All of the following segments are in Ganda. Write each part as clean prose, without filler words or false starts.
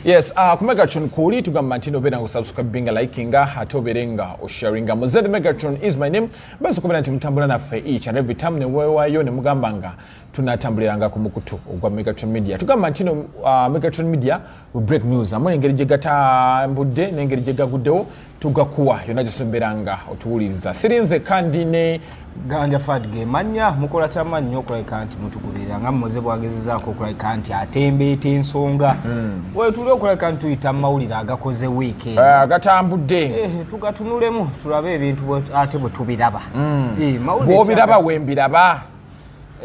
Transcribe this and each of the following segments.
Yes, ku Megatron kuli tugamba nti nobeera nga osubscribinga, likinga, ate obeere nga osharinga. Muzed Megatron is my name. Baza okubeera nti mutambula naffe each and every time ne weewaayo ne mugamba nga tunatambuliranga ku mukutu ogwa Megatron Media. Tugamba nti no Megatron Media we break news, amwe engeri gye gatambudde n'engeri gye gaguddewo tugakuwa yonna gyosombeera nga otuwuliriza. Sirinze kandi ne Ganja Fad ge mannya. Mukola kyamaanyi nnyo okulabika nti mutugoberera nga Muze bwagezezaako okulabika nti atembeeta ensonga. Wetuli okulabika nti tuyita mu mawulire agakoze wiiki eno. Agatambudde. Tugatunulemu tulabe ebintu ate bwe tubiraba. Mawulire Bw'obiraba wembiraba.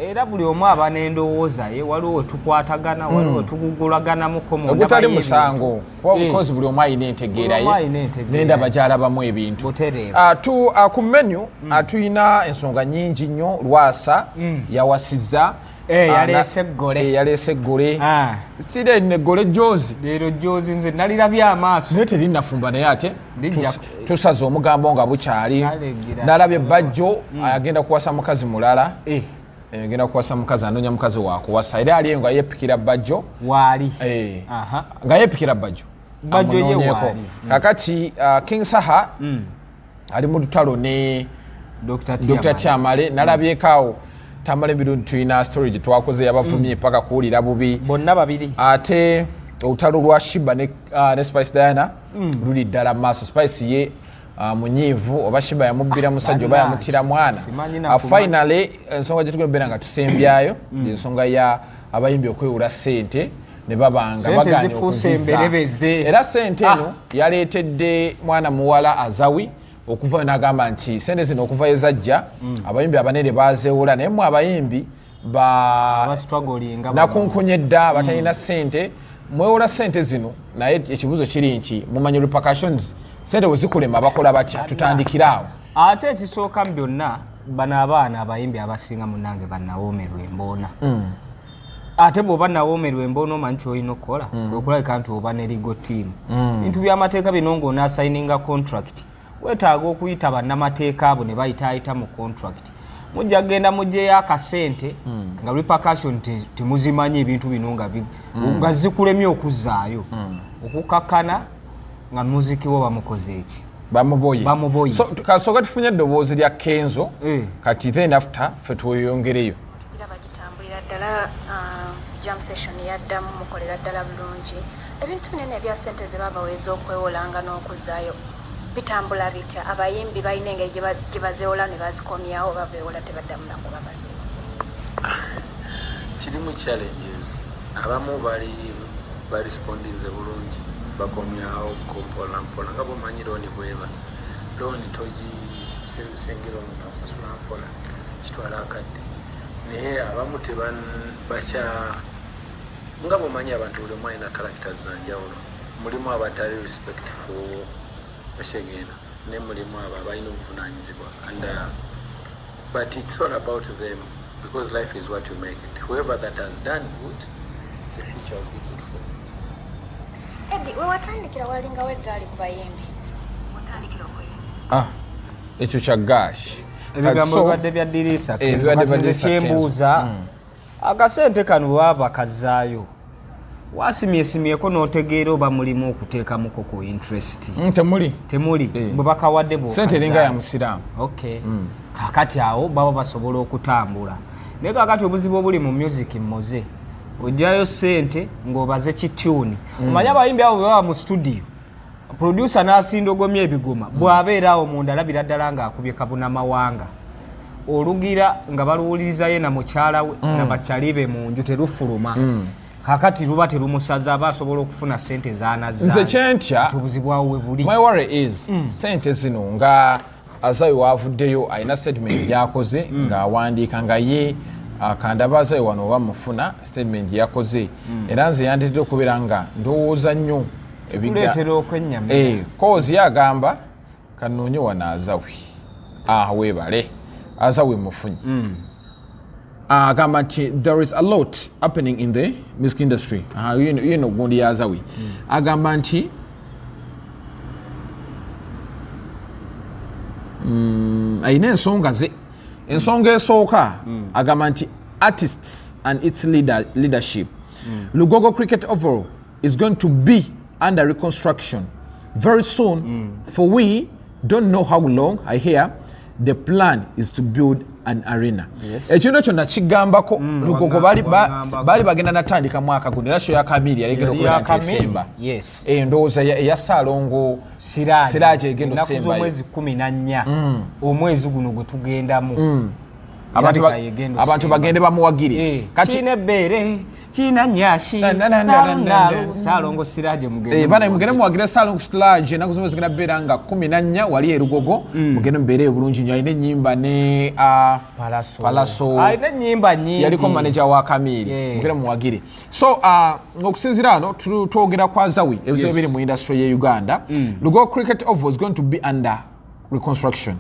Era buli omu aba n'endowooza ye, waliwo we tukwatagana, waliwo we tugugulaganamuko mu ndaba Ogutali y'ebintu. musango, kuba because buli omu alina entegeera Buli omu ye alina entegeera n'endaba ye. gy'alabamu ebintu. Butereevu. Ku menu, tuyina ensonga nnyingi nnyo. Lwasa yawasizza. Yaleese eggole. Yaleese eggole. Sire eno eggole jozi. Leero jozi nze nalirabye amaaso. Naye terinnafumba, naye ate Lijja tusaze omugambo nga bukyali. Kale gira. Nalabye Bajjo agenda kuwasa mukazi mulala. Agenda kuwasa mukazi, anoonya mukazi wakuwasa, era ali eyo nga yeepikira Bajjo. Waali. Nga yeepikira Bajjo. Bajjo ye Amunoonyeeko. waali. Kakati King Saha ali mu lutalo ne Dr. Dr. Tiamale. Tamale. Nalabyeko awo Tamale emirundi tulina story gye twakoze, yabavumye paka kuwulira bubi. Bonna babiri. Ate olutalo lwa Sheebah ne Spice Diana luli ddala mu maaso. Spice ye munyiivu, oba Sheebah yamubbira musajja oba Bannange, yamuttira mwana. simanyi na kumanya. Finally ensonga gye tugenda okubeera nga tusembyayo ensonga ya abayimbi okwewula ssente ne babanga Ssente bagaanye zifuuse okuzizza. emberebeze. Era ssente eno yaleetedde mwana muwala Azawi okuvayo n'agamba nti sente zino okuva ezajja abayimbi abanene bazeewola, naye mmwe abayimbi ba Abastrugglinga bano. Nakunkunye dda batalina ssente mwewola ssente zino, naye ekibuuzo kiri nti mumanyi repercussions sente bwe zikulema bakola batya? Tutandikire awo. Ate ekisooka mu byonna, bano abaana abayimbi abasinga munnange bannawoomerwa emboona. Ate bw'oba nawoomerwa emboona, omanyi kyolina okukola okulabika nti oba ne legal team. Bintu by'amateeka bino ng'onaasayininga contract, weetaaga okuyita bannamateeka abo ne bayitaayita mu contract. Mujja kugenda mugyeyo akasente nga repercussion temuzimanyi. Ebintu bino nga zikulemye okuzzaayo, okukakkana nga muziki wo bamukoze eki? Bamuboye. Bamuboye. So kasooka tufunye eddoboozi lya Kenzo. Kati then after ffe tweyongereyo. Era bagitambulira ddala, jam session yaddamu, mukolera ddala bulungi. Ebintu binene ebya ssente ze babaweza okwewolanga n'okuzaayo bitambula bitya? Abayimbi balina engeri gye bazeewola ne bazikomyawo, oba beewola tebaddamu nakuba masimu? Kirimu challenges. Abamu bali barespondinze bulungi, bakomyawo ko mpola mpola. Nga bwomanyi looni bweba, looni togisingira, omuntu asasula mpola, kitwala akadde. Naye abamu bakya nga bwomanyi abantu buli omu alina characters zanjawulo. Mulimu abatali respectful, okitegeera, ne mulimu abo abalina obuvunanyizibwa and but it's all about them because life is what you make it. Whoever that has done good, the future will be good for them. Eddy, we watandikira walingawo eggaali ku bayimbi watandikira okuyimba? Ah, ekyo kya gash. Ebigambo bibadde bya Diriisa. Kenzo. Bibadde Kati bya nze Diriisa Kenzo. kyembuuza, akasente kano bwe baba bakazaayo, wasimyesimyeko n'otegeera oba mulimu okuteekamuko ku interest? Temuli. Temuli? Eh. Bwe bakawadde Sente eringa ya musiraamu. Okay, kakati awo baba basobola okutambula. Naye kakati obuzibu obuli mu music, moze ojjayo sente ng'obaze kituni. Omanyi abayimbi abo bwe baba mu studio, producer n'asindogomya ebigoma, bw'abeera awo munda alabira ddala ng'akubye kabunamawanga, olugira nga baluwulirizayo na mukyala we na bakyali be mu nju, terufuluma. Kakati luba terumusaza, aba asobola okufuna sente zanazza. Nze kyentya, Obuzibu awo we buli. My worry is sente zino nga Azawi wavuddeyo alina statement gyakoze ng'awandiika nga ye kandaba Azawi wano oba mufuna statement gyeyakoze, era nze yandetera okubeera nga ndowooza nnyo Kuleetera okwennyamira. Cause ye agamba, kanoonye wano Azawi. Ah, weebale Azawi mufunyi. Agamba nti there is a lot happening in the music industry. Aha, yino gundi ya Azawi. Agamba nti ayina ensonga ze. Ensonga esooka, agamba nti artists and its leadership. Lugogo Cricket Oval. is going to be under reconstruction very soon. For we don't know how long. I hear the plan is to build an arena. Ekintu ekyo nakigambako Lugogo. Wangambako. Baali bagenda natandika mwaka guno, era show ya Kamiri yali egenda Yali okubeera ya nti Kamiri, esemba. yes. Ndowooza eya Saalongo Siraje. Siraje egenda Ennaku osembayo. z'omwezi 14, omwezi guno gwe tugendamu. Abantu Erabika yegenda abantu osemba. bagende bamuwagire. Kati Kiina ebbeere, kiina nyashi. Na, na, na, na, na, na. Saalongo Siraje, mugende. Bana, mugende muwagire Saalongo Siraje. Ennaku zomwezi zigenda kubeera nga 14 wali e Lugogo. Mugende mubeereyo bulungi nnyo. Alina ennyimba ne Palaso. Palaso. Alina ennyimba nyingi. Yaliko manager wa Kamiri. Mugende muwagire. So ng'okusinziira wano twogera kwa Zawi, ebizibu ebiri mu industry ye Uganda. Lugogo Cricket Oval is going to be under reconstruction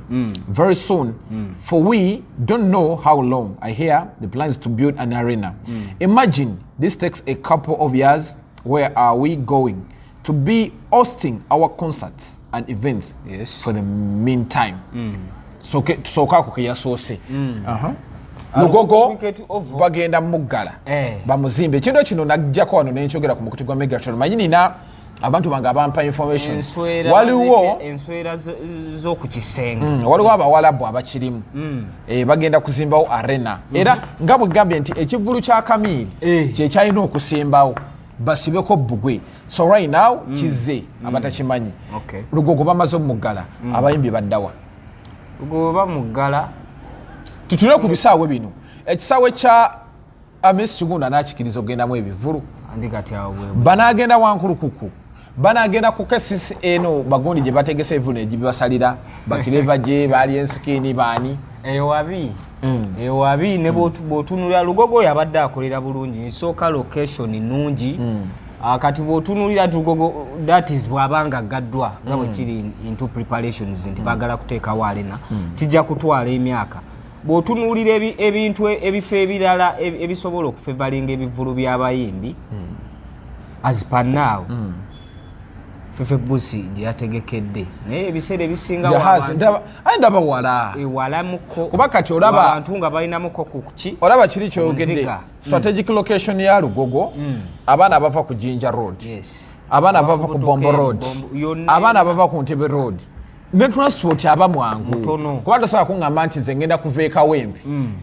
very soon. For we don't know how long. I hear the plan is to build an arena. Imagine this takes a couple of years. Where are we going to be hosting our concerts and events for the meantime? So tusooke ako ke yasoose. Lugogo Cricket Oval. bagenda muggala, bamuzimbe. Ekintu kino najjako wano nenkyogera ku mukutu gwa Megatron. Manyi nina abantu bange abampa information. Enswera. Waliwo Baziyite enswera z'oku kisenge. Waliwo abawalabu abakirimu. Bagenda kuzimbawo arena, era nga bwe gambye nti ekivulu kya Kamiiri kyekyalina okusimbawo basibeko bbugwe. So right now kizze abatakimanyi. Lugogo bamaze omuggala, abayimbi baddawa? Lugogo bamuggala. Tutule ku bisaawe bino. Ekisaawe kya Amis Kigunda nakikiriza okugendamu ebivulu? Andi kati awo bwe Banagenda Wankulukuku, banagenda ku KCC eno bagundi gye bategesa ebivulu negibibasalira bakireva gye baali ensikini baani. Eyo wabi, eyo wabi. Ne bw'otunulira Lugogo oyo abadde akolera bulungi, nsooka location nungi. Ah, kati bw'otunulira nti Lugogo, that is, bw'abanga aggaddwa nga bwe kiri into preparations nti baagala kuteekawo arena, kijja kutwala emyaka. Bw'otunuulira ebintu ebifo ebirala ebisobola okufevalinga ebivulu by'abayimbi, as per now Fefe Busi gye yategekedde, naye ebiseera ebisinga Jahazi aye ndaba wala. Ewalamuko. Kuba kati olaba- Abantu nga balinamuko ku ki? Olaba kiri kyogedde, Nziga. strategic location ya Lugogo, abaana abava ku Jinja Road, abaana abava ku Bombo Road, Yonna. abaana abava ku Ntebe Road, ne transport aba mwangu. Mutono. Kuba tosobola kuŋŋamba nti nze ngenda kuva e Kawempe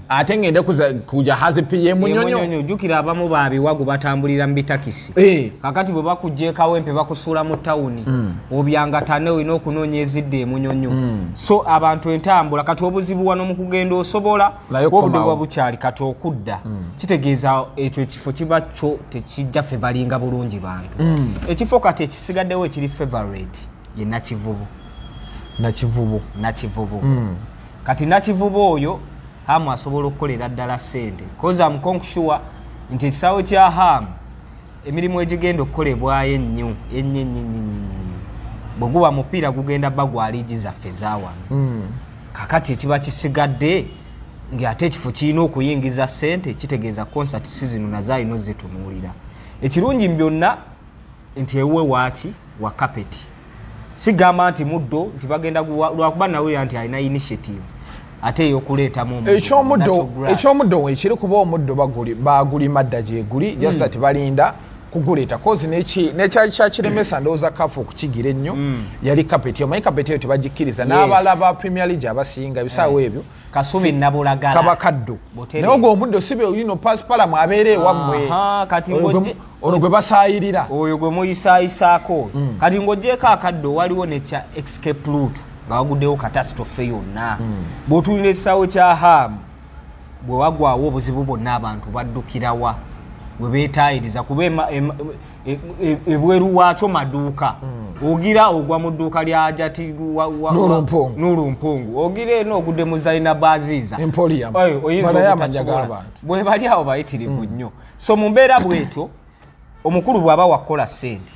ate ngende ku Jahazi pa Munyonyo. Munyonyo. Jjukira abamu babiwagu batambulira mu bitakisi. Kakati bwe bakujja e Kawempe bakusuula mu tawuni, obyangatane olina okunoonya ezidde emunyonyo. So abantu entambula kati obuzibu wano mu kugenda osobola Naye obudde okukomawo. buba bukyali. Kati okudda kitegeeza ekyo ekifo kiba kyo tekijja fevalinga bulungi bantu. Ekifo kati ekisigaddewo ekiri favorite ye Nakivubo. Nakivubo. Nakivubo. Kati Nakivubo oyo Hamu asobola okukolera ddala sente, cause am sure nti ekisaawe kya Hamu emirimu egigenda okukolebwayo ennyo ennyo ennyo ennyo ennyo ennyo, bwe guba mupiira gugenda bba gwa liigi zaffe ezawano. Kakati ekiba kisigadde ng'ate ekifo kirina okuyingiza sente, kitegeeza concert season nazo alina ozitunuulira. Ekirungi mu byonna nti ewuwe waaki wa kapeti, sigamba nti muddo nti bagenda lwakuba nawulira nti alina initiative ate ey'okuleetamu omuddo, Ekyomuddo, natural grass. ekyomuddo wekiri, kuba omuddo bagulima dda gyeguli, just that balinda kuguleeta, cause nekyali kyakiremesa ndowooza kafu okukigira ennyo yali kapeti. Omanyi kapeti eyo tebagikkiriza n'abalaba Premier League abasinga ebisaawo ebyo. Kasubi Nabulagala. Kaba kaddo. Butere. Naye ogwo omuddo si yino pasipalamu abeera ewammwe. Aha, kati Oyo ono gwe basaayirira. Oyo gwe muyisaayisaako. Kati ng'ogyeko akaddo, waliwo nekya escape route nga waguddewo catastrophe yonna. Bw'otulina ekisaawe kya Hamu, bwe wagwawo obuzibu bwonna abantu baddukirawa bwe beetayiriza? Kuba ebweru waakyo maduuka, ogira ogwa mu dduuka lya jati Nuru Mpungu. Nuru Mpungu, ogira eno ogudde mu Zaina Baziiza. Emporium. Oyo, oyinza Balayo amanya obutasobola. g'abantu. Bwe bali awo bayitirivu nnyo. So mu mbeera bwetyo, omukulu bw'aba wakukola ssente,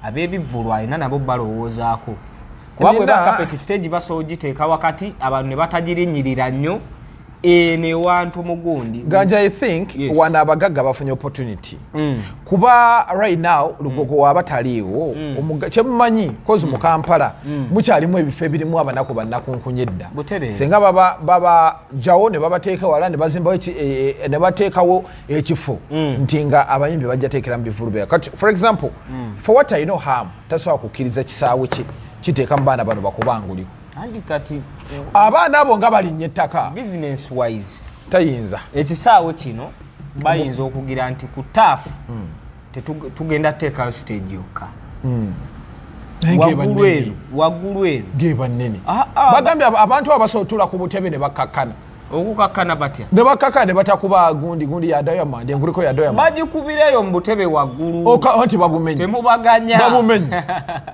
ab'ebivvulu alina nabo balowoozaako, kuba bwe Nina- ba kapeti stage basobola ogiteeka wakati, abantu ne batagirinnyirira nnyo. Eno ewantu mugundi. Ganja, I think Yes. wano abagagga bafunye opportunity, kuba right now Lugogo waaba taliiwo. Kyemumanyi kozi mu Kampala mukyalimu ebifo ebirimu abanaku bannakunkunya edda. Butereevu. Singa baba babajawo ne babateeka wala ne bazimbawo ne bateekawo ekifo nti nga abayimbi bajja teekera mu bivulu bya kati. For example, for what I know, Ham tasobola kukkiriza kisaawe kye kiteeka mu baana bano bakubanguliko. Andi kati Abaana abo nga balinnya ettaka. Business wise, Tayinza. ekisaawe kino bayinza okugira nti ku turf tugenda kuteekayo stage yokka. Naye ng'eba Waggulu nnene. ero, waggulu ero. Ng'eba nnene. Ah, ah, Bagambye abantu abo basobola otuula ku butebe ne bakkakkana. Okukakkana batya? Ne bakkakkana ne batakuba gundi gundi ya Diamond, enguliko ya Diamond. Bagikubirayo mu butebe waggulu. Nti babumenye. Temubaganya. Babumenye.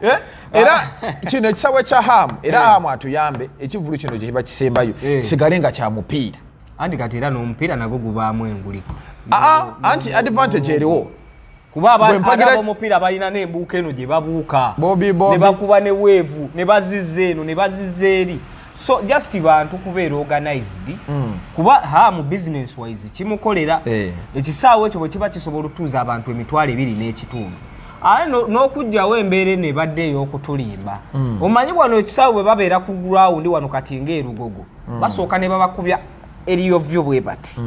Eh? Era kino ekisaawe kya Hamu, era Hamu atuyambe, ekivulu kino kyekiba kisembayo kisigale nga kya mupiira. Anti kati era n'omupiira nagwo gubaamu enguliko. Aa, anti advantage eriwo. Kuba Bwe mpagira- ab'omupiira balina n'embuuka eno gye babuuka. Bobi, Bobi. Ne bakuba ne weevu ne bazizza eno ne bazizza eri, so just bantu kubeera organized, kuba Hamu business wise kimukolera. Ekisaawe ekyo bwe kiba kisobola okutuuza abantu 25,000, ate n'okuggyawo embeera eno ebadde ey'okutulimba. Omanyi wano ekisaawe bwe babeera ku ground wano kati ng'erugogo, basooka ne babakubya eriyovyo bwe bati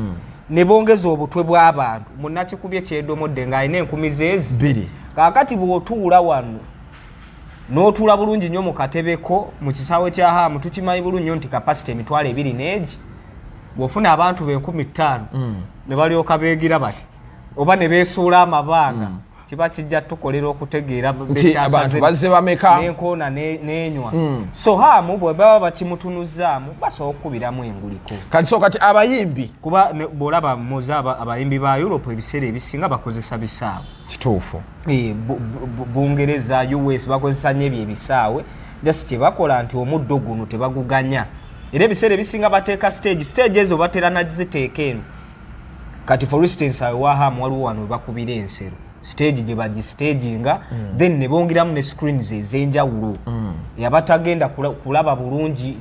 ne bongeza obutwe bw'abantu. Munnakikubye kyedomodde ng'alina enkumi zeezi Bbiri. Kaakati bw'otuula wano n'otuula bulungi nnyo mu katebeko mu kisaawe kya Hamu, tukimanyi bulungi nnyo nti capacity 20,000 n'egi, bw'ofuna abantu b'5,000 ne balyoka beegira bati oba ne beesuula amabanga, kiba kijja tukolera okutegeera Nti bekyasaze abantu bazze bameka. n'enkoona n'enywa. So Hamu bwe baba bakimutunuzaamu, basobola okukubiramu enguliko. Kati so kati abayimbi Kuba bw'olaba muze abayimbi ba Europe, ebiseera ebisinga bakozesa bisaawe. Kituufu. Bungereza, US, bakozesa nnyo ebyo ebisaawe. Just kyebakola nti omuddo guno tebaguganya, era ebiseera ebisinga bateeka stage ezo batera naziteeka eno. Kati for instance, awo wahamu waliwo wano webakubira ensero, stage gye bagistaginga, then ne bongeramu ne screens ez'enjawulo yabatagenda kulaba bulungi.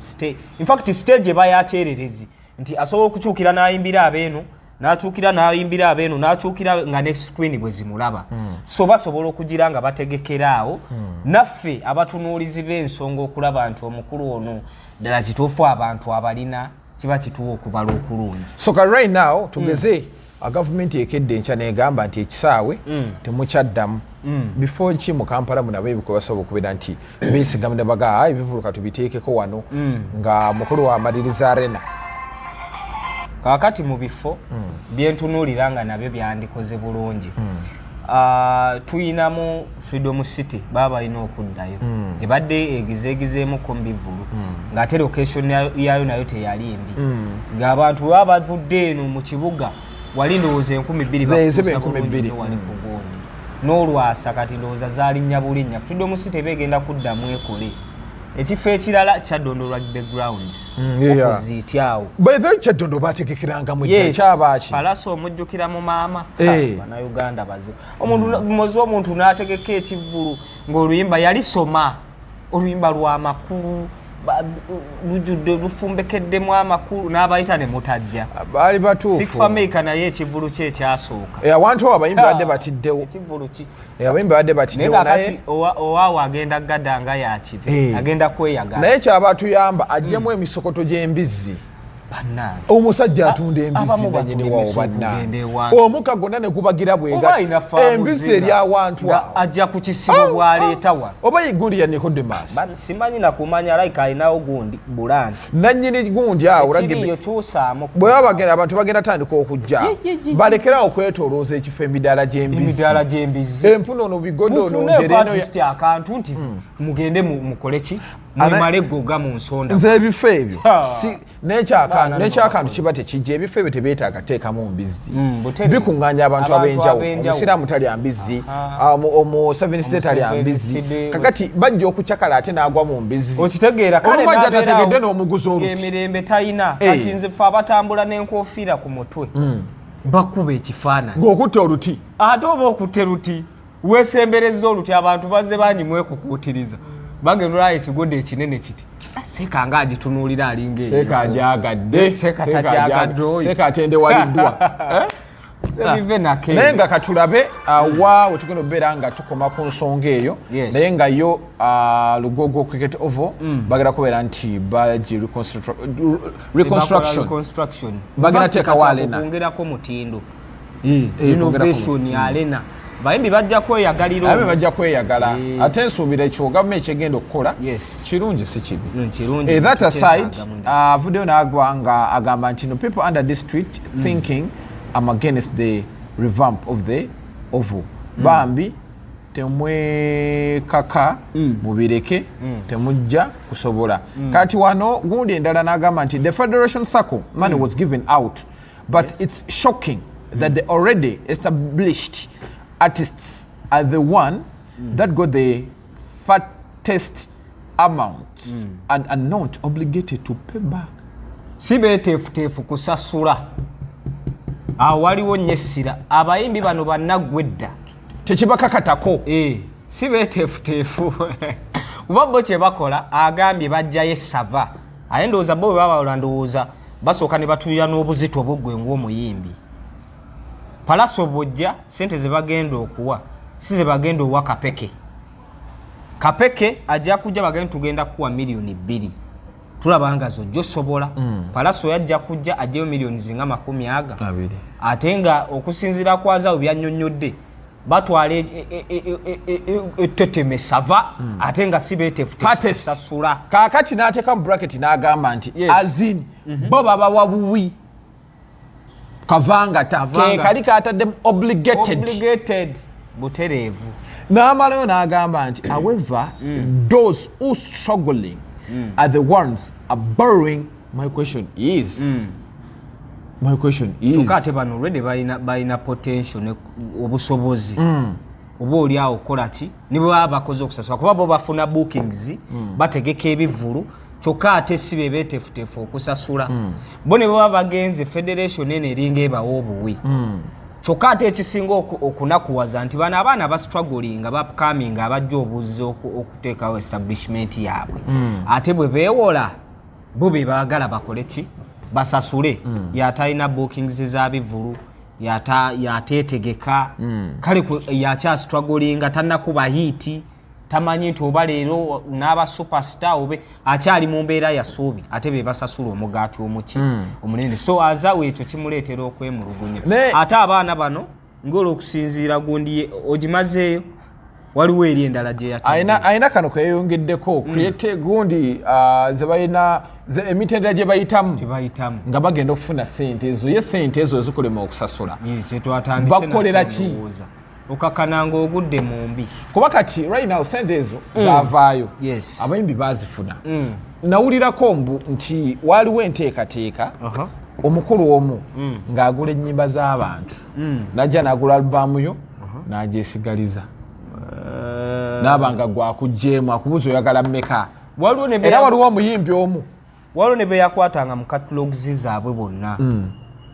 In fact, stage eba yakyererezi nti asobola okukyukira n'ayimbira abeeno, n'akyukira n'ayimbira abeeno, n'akyukira nga ne screen bwe zimulaba. So basobola okugira nga bategekera awo naffe abatunuulizi b'ensonga okulaba nti omukulu ono ddala kituufu abantu abalina, kiba kituwa okubala okulungi. So ka right now tugeze gavumenti ekedde enkya negamba nti ekisaawe temukyaddamu. Bifo ki mu Kampala muno ebiko basobola okubeera nti beesigamu ne baga, "Ah, ebivulu katubiteekeko wano," nga mukulu wamaliriza arena? Kaakati mu bifo byentunuulira nga nabyo byandikoze bulungi, Ah, tuyinamu Freedom City, baba balina okuddayo. Ebadde egizeegizeemuko mu bivulu, ng'ate location yayo nayo teyali mbi, ng'abantu bwe baba bavudde eno mu kibuga wali, ndowooza 2000 Ze ziba bakutuusa enkumi bulungi bbiri. nnyo wali ku gundi n'olwasa. Kati ndowooza zalinnya bulinnya. Freedom City eba egenda kuddamu ekole. Ekifo ekirala, Kyaddondo Rugby Grounds, opposite awo. By the way, Kyaddondo bategekerangamu edda. Kyabaki? Palaso omujjukira mu maama? Bannayuganda bazibu. Omuntu mozi, omuntu n'ategeka ekivvulu ng'oluyimba yali soma oluyimba lwa makulu, lujjudde, lufumbekeddemu amakulu, n'abayita ne mutajja. Baali batuufu. Fik Fameica naye ekivvulu kye ekyasooka. Awantu awo abayimbi badde batiddewo. Ekivvulu ki? Abayimbi badde Naye batiddewo. kakati Naye owaawo agenda gadda nga yakibe, agenda kweyagala. Naye kyaba atuyamba ajjemu emisokoto gy'embizzi. Bannange. Omusajja atunda embizzi Abamu nanyini wawo. batulemesa okugenda Bannange, ewantu. omukka gwonna ne gubagira Oba bwega alina faamu embizzi ze eri awantu nga awo. ajja ku kisibo bw'aleeta wano. Oba ye gundi ya Nicodemus. Simanyi nakumanya, like alinawo gundi bulanki. Nanyini gundi awo. Ekiriyo kyusaamu. Bwe baba bagenda, abantu bagenda tandika okujja. Balekerawo okwetolooza ekifo, emidaala gy'embizzi. Emidaala gy'embizzi. Empuno ono bigodo ono Tufune njereno. artist akantu nti mugende mukole ki, mwemale goga mu nsonda. Nze ebifo ebyo Baana n'ekyakantu kiba tekijja. Ebifo ebyo tebeetaaga teekamu mbizzi. Butereevu. Bikuŋŋaanya abantu Abantu ab'enjawulo. ab'enjawulo. Omusiraamu talya mbizzi, omu Seventh talya mbizzi. Omuseventh. Kakati bajja okucakala ate n'agwa mu mbizzi. Okitegeera kale. Olumu ajja n'abeera tategedde awo n'omuguzi oluti. ng'emirembe talina. Kati nze ffe abatambula n'enkofiira ku mutwe bakuba ekifaananyi. Ng'okutta oluti. Ate oba okutte luti, weesembereza oluti, abantu bazze bangi mwekukuutiriza, bagenda olaba ekigodo ekinene kiti. Seeka nga agitunuulira alinga Seeka ajagadde. Seeka tajagadde oyo. Seeka atendewaliddwa. Eh? Bive nake. Naye nga katulabe wa wetugenda okubeera nga tukoma ku nsonga eyo. Naye nga yo Lugogo Cricket Oval bagenda kubeera nti bagi reconstruction bagenda teekawo arena. Kwongerako mutindo, innovation, arena, bayimbi bajja kweyagalira. Abe bajja kweyagala. Ate nsuubira ekyo gavumenti kyegenda okukola kirungi, si kibi. Kirungi. That aside, Tukyetaaga mu industry. Avuddeyo n'agwa nga agamba nti no, people under this tweet thinking I'm against the revamp of the oval, bambi temwekaka, mubireke, temujja kusobola. Kati wano gundi endala n'agamba nti the federation circle money was given out, but it's shocking that the already established artists are the one that got the fattest amount and are not obligated to pay back. Si beeteefuteefu kusasula. Awo waliwo nnyo essira, abayimbi bano bannaggwa edda. Tekibakakatako. Eh, si beeteefuteefu kuba bo kye bakola, agambye bajjayo essava, aye ndowooza bo bwe babawola, ndowooza basooka ne batulira n'obuzito bwo ng'omuyimbi. Pallaso bwojja, sente ze bagenda okuwa si ze bagenda owa Kapeke. Kapeke ajja kujja bagenda, tugenda kuwa 2 miliyoni, tulaba nga zojja osobola. Pallaso yajja kujja ajjayo miliyoni zinga makumi aga abiri. Ate nga okusinziira ku Azawi byannyonnyodde, batwala etteteme sava, ate nga si Fattest. beeteefuteefu Kaakati n'ateeka mu bracket n'agamba nti as in bo babawa buwi kavangata. Kavanga. Ke kali kataddemu obligated. Obligated butereevu. N'amalayo n'agamba nti however, those who struggling are the ones are borrowing. My question is Kyokka ate bano already balina potential ne obusobozi oba oli awo okukola ki ne bwe baba bakoze okusasula, kuba bo bafuna bookings, bategeka ebivvulu, kyokka ate si be beeteefuteefu okusasula. Bo ne bwe baba bagenze, federation eno eringa ebawa obuwi. Kyokka ate ekisinga okunakuwaza nti bano abaana bastrugglinga, baupcoming, abajja obuzzi okuteekawo establishment yaabwe, ate bwe beewola bo be baagala bakole ki? Basasule. Yatalina bookings za bivulu, yateetegeka, kale yakyastrugglinga, tannakuba hit, tamanyi nti oba leero n'aba superstar obe akyali mu mbeera ya ssuubi, ate be basasula omugaati omuki omunene. So Azawi ekyo kimuleetera okwemulugunya. Ate abaana bano ng'olwokusinziira gundi ogimazeeyo, waliwo eri endala gye yatadde. Alina kano keyongeddeko create gundi ze balina emitendera gye bayitamu tebayitamu nga bagenda okufuna sente ezo. Ye sente ezo ezikulema okusasula, Ye, kyetwatandise bakolera nakyo. ki? Ndowooza okakana ng'ogudde mu mbi. Kuba kati right now sente ezo zavaayo, abayimbi bazifuna. Nawulirako mbu nti waliwo enteekateeka, omukulu omu ng'agula ennyimba z'abantu, najja n'agula album yo n'agyesigaliza, naaba nga gwakugjeemu, akubuuza oyagala mmeka. Waliwo ne Era waliwo omuyimbi omu Waliwo ne beyakwatanga mu catalogs zaabwe bonna,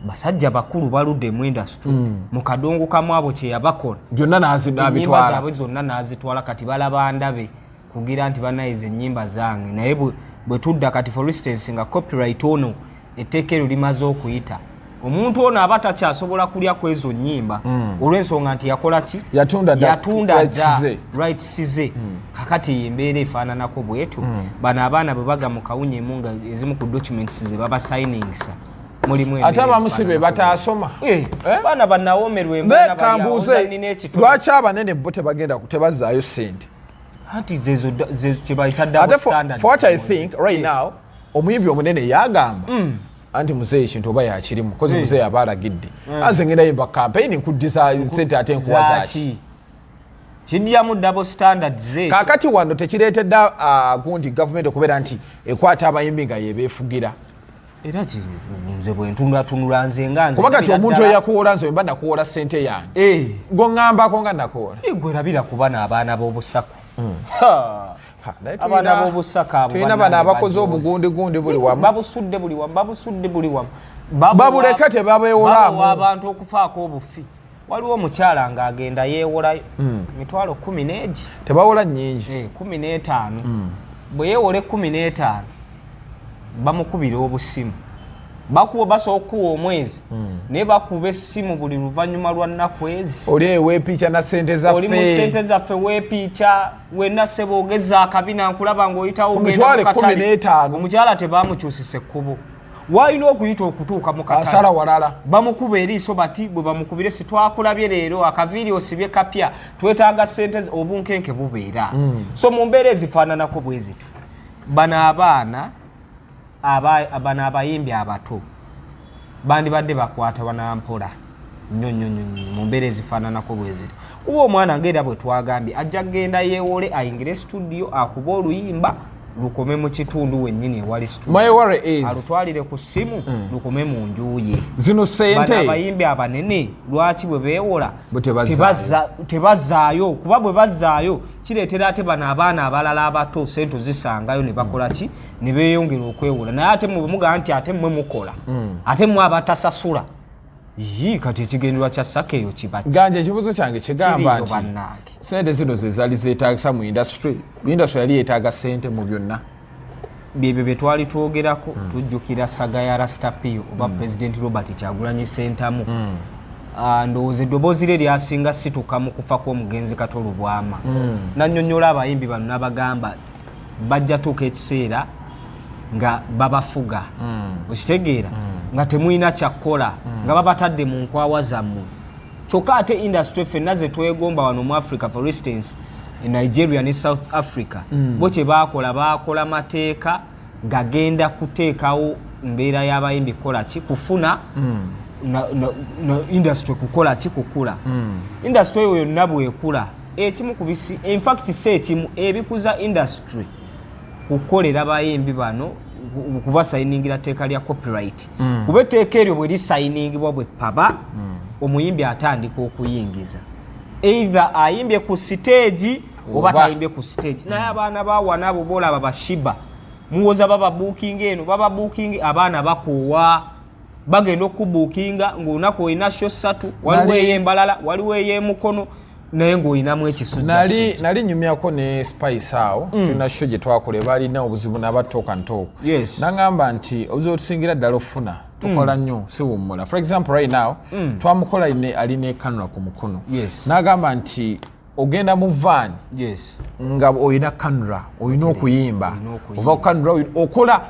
basajja bakulu baludde mu industry, mu kadongo kamu abo kye yabakola byonna ennyimba n'abitwala. Zaabwe zonna n'azitwala. Kati balaba ndabe kugira nti banayiza ennyimba zange, naye bwe tudda kati, for instance, nga copyright ono etteeka eryo limaze okuyita, omuntu ono aba takyasobola kulya ku ezo nnyimba olw'ensonga nti yakola ki? Yatunda dda Yatunda rights dda ze. Rights ze. Kakati embeera efaananako bwetyo, bano abaana bwe baga mu kawunyemu nga ezimu ku documents ze baba signingsa mulimu Ate embeera abamu si be efaananako. bataasoma. Eh, Eh? baana banawomerwa. Naye kambuuze, lwaki abanene bo tebagenda tebazzaayo sente? Anti zezo zezo kyebayita double Ate standards. for what I think right Yes. now, omuyimbi omunene yagamba anti muzeeyi ekintu oba yakirimu kozi muzeeyi aba alagidde, anze ngenda yimba campaign nkuddiza sente, ate nkuwa zaki? Zaki kidyamu double standards ekyo. Kaakati wano tekireetedde gundi gavumenti okubeera nti ekwata abayimbi nga yebeefugira? Era nze bwe ntunulatunula nze nga nze Kuba kati ndabira omuntu ddala- eyakuwola, nze wemba nakuwola sente yange, Eh, goŋŋambako nga nakuwola. Gwe labira ku bano abaana b'obusaku. Ha! Ha, naye Abaana b'obusaka abo tulina bano bannange abakoze bajoozi. obugundigundi buli wamu. Babusudde buli wamu, babusudde buli wamu. Babuleka, tebabeewolaamu. Babuwa abantu okufaako obufi. Waliwo omukyala ng'agenda yeewolayo 110,000. Tebawola nnyingi. Eh, 15. Bwe yeewola 15 Bamukubira obusimu, bakuwa, basobola okukuwa omwezi, naye bakuba essimu buli luvannyuma lwa nnaku ezi. Oli eweepiica na sente Oli mu sente zaffe. Zaffe weepiica wenna, ssebo, ogeza akabina, nkulaba ng'oyitawo Ku ogenda mitwalo mu katale. 15. Omukyala tebamukyusisa ekkubo walina okuyita okutuuka mu katale. Asala walala. Bamukuba eriiso bati bwe bamukubire, si twakulabye leero, akaviiri osibye kapya, twetaaga sente obunkenke bubeera. So mu mbeera ezifaananako bwe zityo, bano abaana bano abayimbi abato bandibadde bakwata banampola nnyo nnyo nnyo nnyo mu mbeera ezifaananako bwe zityo, kuba omwana ngaera bwe twagambye ajja kugenda yeewole, ayingire studio, akube oluyimba lukome mu kitundu wennyini ewali studio. My worry is Alutwalire ku ssimu, lukome mu nju ye. Zino Bano sente abayimbi abanene lwaki bwe beewola Bwe tebazzaayo? Tebazzaayo, kuba bwe bazzaayo kireetera ate bano abaana abalala abato sente ozisangayo ne bakola ki, ne beeyongera okwewola. Naye ate mwe bwe mugamba nti ate mmwe mukola, ate mmwe abatasasula, yi kati ekigendererwa kya SACCO eyo kiba ki? Ganje, ekibuuzo kyange kigamba Kiriyo nti bannange. Sente zino ze zaali zeetagisa mu industry. Industry yali yeetaaga sente mu byonna. Byebyo bye twali twogerako. Tujjukira saga ya Rastapio oba President Robert Kyagulanyi Sentamu. Ah, ndowooza eddoboozi lye lyasinga situka mu kufa kw'omugenzi Kato Lubwama, nannyonnyola abayimbi bano n'abagamba bajja tuuka ekiseera nga babafuga, okitegeera, nga temulina kyakkola, nga babatadde mu nkwawa zammwe. Kyokka ate industry ffenna ze twegomba wano mu Africa, for instance e Nigeria ne South Africa, bo kye baakola, baakola mateeka gagenda kuteekawo mbeera y'abayimbi kukola ki, kufuna na industry kukola ki, kukula. Industry eyo yonna bwekula, ekimu ku bisi, infact si ekimu, ebikuza industry kukolera bayimbi bano kubasayiningira tteeka lya copyright, kuba etteeka eryo bwe lisayiningibwa, bwe paba, omuyimbi atandika okuyingiza, either ayimbye ku siteegi oba Oba. tayimbye ku siteegi. Naye abaana bawana abo boolaba ba Sheebah, muwoza baba booking eno, baba booking, abaana bakoowa, bagenda okubuukinga ng'olunaku olina show ssatu, waliwo ey'embalala, waliwo ey'emukono, naye ng'olinamu ekisujja. Nali nyumyako ne Spice awo, tulina show gye twakola, balina obuzibu n'aba Talk and Talk. Nagamba nti obuzibu otusingira ddala okufuna, tukola nnyo, siwummula. For example, right now twamukola alina ekanula ku mukono. N'agamba nti ogenda mu van nga olina kanula, olina okuyimba. Olina okuyimba. Ova ku kanula, okola,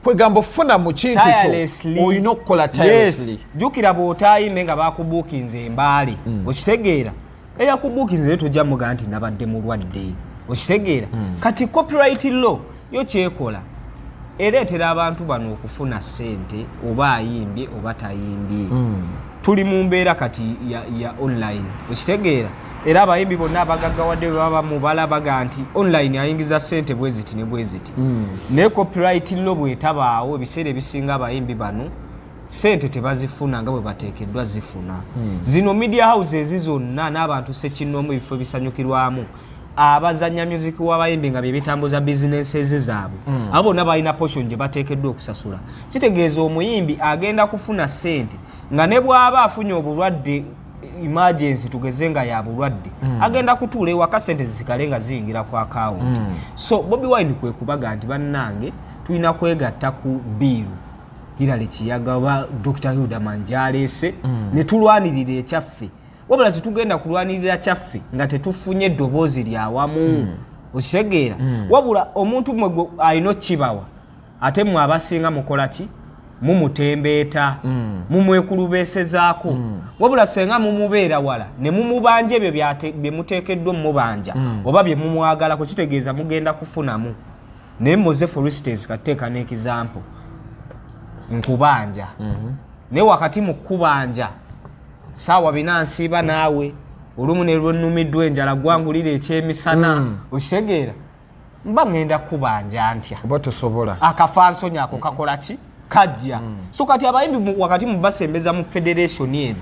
kwegamba ofuna mu kintu kyo Tirelessly. olina okukola Yes. tirelessly. Jjukira bw'otaayimbe nga bakubuukinze embaale, okitegeera, eyakubuukinze ye tojja mugaa nti nabadde mulwadde, okitegeera. Kati copyright law yo kyekola, ereetera abantu bano okufuna ssente oba ayimbye oba tayimbye. Tuli mu mbeera kati ya online, okitegeera, era abayimbi bonna abagaggawadde bwe baba mubala baga nti online ayingiza ssente bwe ziti ne bwe ziti. Naye copyright law bwetabaawo, ebiseera ebisinga abayimbi bano sente tebazifuna nga bwe bateekeddwa zifuna. Zino media houses zonna n'abantu sekinnoomu, ebifo ebisanyukirwamu, abazanya music w'abayimbi nga bye bitambuza businesses zaabwe, abo bonna balina portion gye bateekeddwa okusasula. Kitegeeza omuyimbi agenda kufuna sente nga ne bw'aba afunye obulwadde, emergency, tugeze nga ya bulwadde, agenda kutuula ewaka, sente zisigale nga ziyingira ku akawunti. So Bobi Wine kwe kubaga nti bannange, tulina kwegatta ku bill Hillary Kiyaga oba Dr Hilderman gyaleese, ne tulwanirira ekyaffe. Wabula tetugenda kulwanirira kyaffe nga tetufunye eddoboozi lyawamu, okitegeera. Wabula omuntu mwe gwe alina okkibawa, ate mwe abasinga mukola ki? Mumutembeeta, mumwekulubeesezaako. Wabula senga mumubeera wala ne mumubanja ebyo bye muteekeddwa omubanja oba bye mumwagalako, kitegeeza mugenda kufunamu. Naye moze, for instance, kateeka n'example, nkubanja, naye wakati mu kkubanja saawa 4 nsiiba naawe, olumu ne lwennumiddwa enjala gwangulira ekyemisana, okitegeera, mba ŋŋenda kubanja ntya? Oba tosobola. Akafansonyi ako kakola ki? Kajja. So kati abayimbi wakati mu basembeza mu federation eno.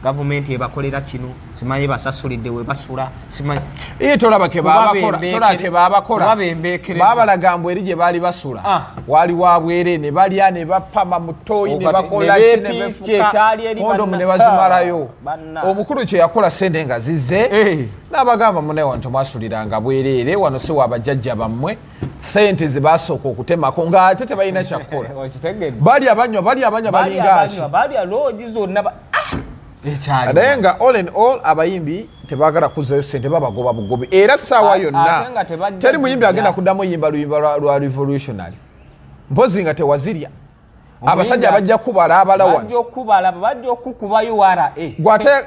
Gavumenti ebakolera kino, simanyi basasulidde we basula, simanyi. Iye tolaba ke babakola, tolaba ke babakola. Kubabembeekereza. Babalaga mbu eri gye baali basula Ah. wali wabwere, ne balya ne bapama mu ttooyi ne Okati- bakola ne ki ne beepiikya befuka ekyali eri kondomu banna. ne bazimalayo. Banna. Omukulu kye yakola, sente nga zizze, n'abagamba, "Mune wano temwasuliranga bwereere, wano si wabajjajja bammwe." Sente ze basooka okutemako ng'ate tebalina kyakukola. Okitegedde? Balya banywa, balya banywa, Balya balinga ki. banywa, balya loogi zonna Ah! Ekyali Naye nga all in all, abayimbi tebagala kuzzayo sente, babagoba bugobi era saawa yonna. Ate nga tebajja Teri muyimbi zijja. agenda kuddamu yimba luyimba lwa revolutionary, mpozi nga tewazirya. Abasajja bajja kubala abala wano. Bajja okubalaba, bajja okukuba URA.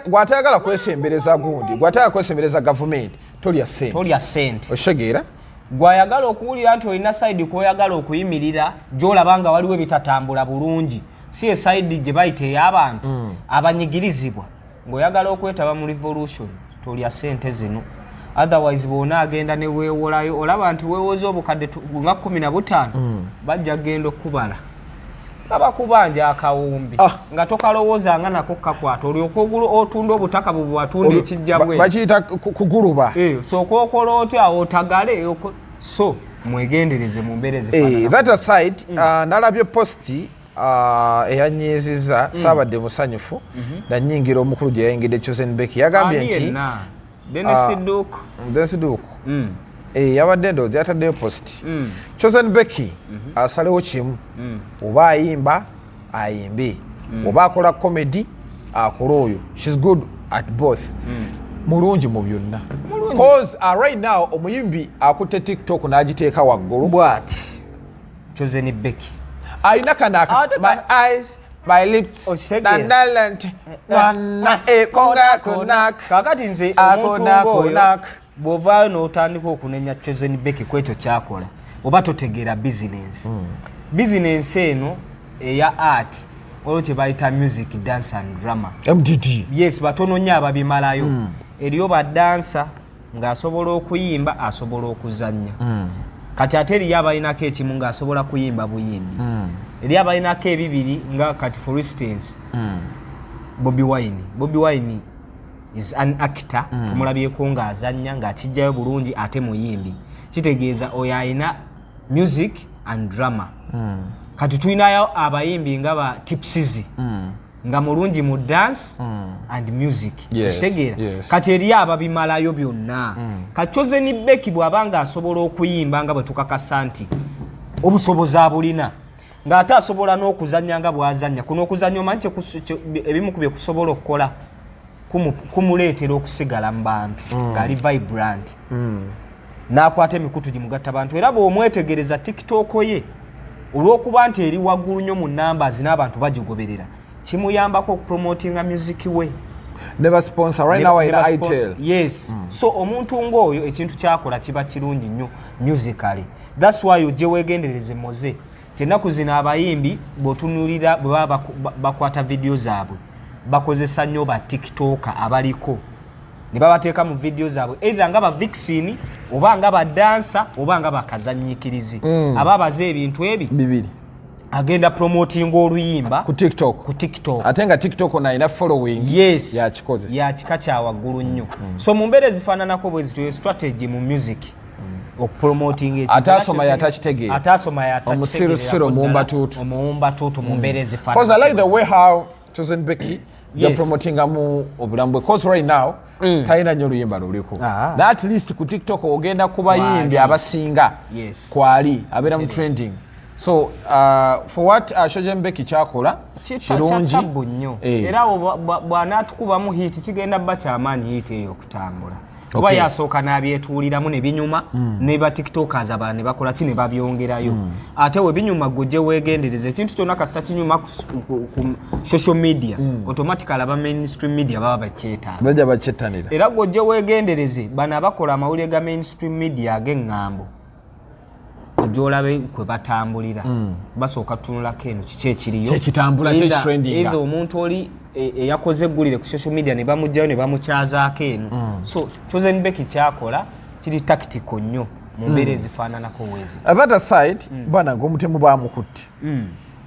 Gwatayagala kwesembereza gundi, gwatayagala kwesembereza gavumenti, tolya sente. Tolya sente. Oshegeera? Gwayagala okuwulira nti olina side kwoyagala okuyimirira, gyolaba nga waliwo ebitatambula bulungi, si e side gye bayita ey'abantu abanyigirizibwa, ng'oyagala okwetaba mu revolution, tolya sente zino. Otherwise bwona agenda ne weewolayo, olaba nti weewoza obukadde nga 15, bajja kugenda okubala nga bakubanja akawumbi nga tokalowooza nga nako kakwata, olyoka ogula otunda obutaka bwe bwatunda ekijja bwe. Bakiyita kuguluba. Eh, sooka okola otya otagale so mwegendereze mu mbeera Eh, ezifaanana. That aside, nalabye post eyanyiiziza. Saabadde musanyufu nanyingira omukulu gye yayingidde. Chosen Becky yagambye Ani nti yenna? Dennis Duke. Dennis Duke. Eh, yabadde ndowooza yataddeyo post. Chosen Becky asalewo kimu: oba ayimba ayimbe, oba akola comedy akole. Oyo she's good at both, mulungi mu byonna. Mulungi. Cause right now omuyimbi akutte TikTok n'agiteeka waggulu. Bwati Chosen Becky Alina kano aka Ate my eyes, my lips, Okitegeera? nanalent wana ekungakunak. Kakati nze Ako omuntu nako ng'oyo, nak. bw'ovaayo n'otandika okunenya Chosen Becky ku ekyo kyakola, oba totegeera bizinensi. Bizinensi eno eya art, olwo kye bayita music, dance and drama. MDD. Yes, batono nnyo ababimalayo. Eriyo badansa ng'asobola okuyimba, asobola okuzannya. Kati ate eriyo abalinako ekimu, ng'asobola kuyimba buyimbi. Eriyo abalinako ebibiri, nga kati for instance Bobi Wine. Bobi Wine is an actor, tumulabyeko ng'azannya ng'akijjayo bulungi, ate muyimbi. Kitegeeza oyo alina music and drama. Kati tulinayo abayimbi nga ba Tipsizi, nga mulungi mu dance and music. Okitegeera? Yes. Kati eriyo ababimalayo byonna. Kati Chosen Becky bw'aba nga asobola okuyimba, nga bwe tukakasa nti obusobozi abulina, ng'ate asobola n'okuzannya nga bw'azannya kuno okuzannya, omanyi ebimu ku bye kusobola okukola kumuleetera okusigala mu bantu ng'ali vibrant, n'akwata emikutu gimugatta bantu. Era bw'omwetegereza TikTok ye, olw'okuba nti eri waggulu nnyo mu numbers n'abantu bagigoberera, kimuyambako okupromotinga music we. Ne ba sponsor. Right now Ne alina ba sponsor. Itel. Yes. So omuntu ng'oyo ekintu kyakola kiba kirungi nnyo musically. That's why ojje weegendereze moze tennaku zino abayimbi bw'otunuulira bwe baba bakwata vidiyo zaabwe, bakozesa nnyo ba TikToker abaliko ne babateeka mu vidiyo zaabwe, either nga ba vixen, oba nga badansa, oba nga bakazanyiikirizi aba abaze ebintu ebi Bibiri. Agenda promotinga oluyimba ku TikTok. Ku TikTok. Ate nga TikTok ono alina following Yes. yakikoze. Ya kika kya waggulu nnyo. So mu mbeera ezifaananako bwe zityo, strategy mu music okupromotinga ekintu. Ate asoma yatakitegeera. Ate asoma yatakitegeera. Omusirusiru, omuwumbatuutu. Omuwumbatuutu mu mbeera Because I like the ezifaananako. way how Chosen Becky yapromotingamu obulamu bwe, cause right now talina nnyo oluyimba luliko. Na at least ku TikTok ogenda ku bayimbi Kwali. abasinga kwali abeera mu trending. So for what Chosen Becky kyakola kirungi. Kyatabu nnyo. Eh. Era awo bw'anaatukubamu hit, kigenda bba kyamaanyi hit eyo okutambula, kuba yasooka n'abyetuuliramu ne binyuma, ne ba TikTokers abalala ne bakola ki, ne babyongerayo. Ate we binyuma, gwe gye weegendereza, ekintu kyonna kasita kinyuma ku social media, automatically aba mainstream media baba bakyetaaga. Bajja bakyettanira. Era gwe ojje weegendereze bano abakola amawulire ga mainstream media ag'eŋŋambo, ojja olabe kwe batambulira. Basooka tutunulako eno kiki ekiriyo. Kyekitambula, kyekitrendinga. Either omuntu oli eyakoze eggulire ku social media ne bamugjayo ne bamukyazaako eno. So Chosen Becky kyakola kiri tactical nnyo mu mbeera ezifaananako wezi. That aside, bana ng'omutemu bamukutte.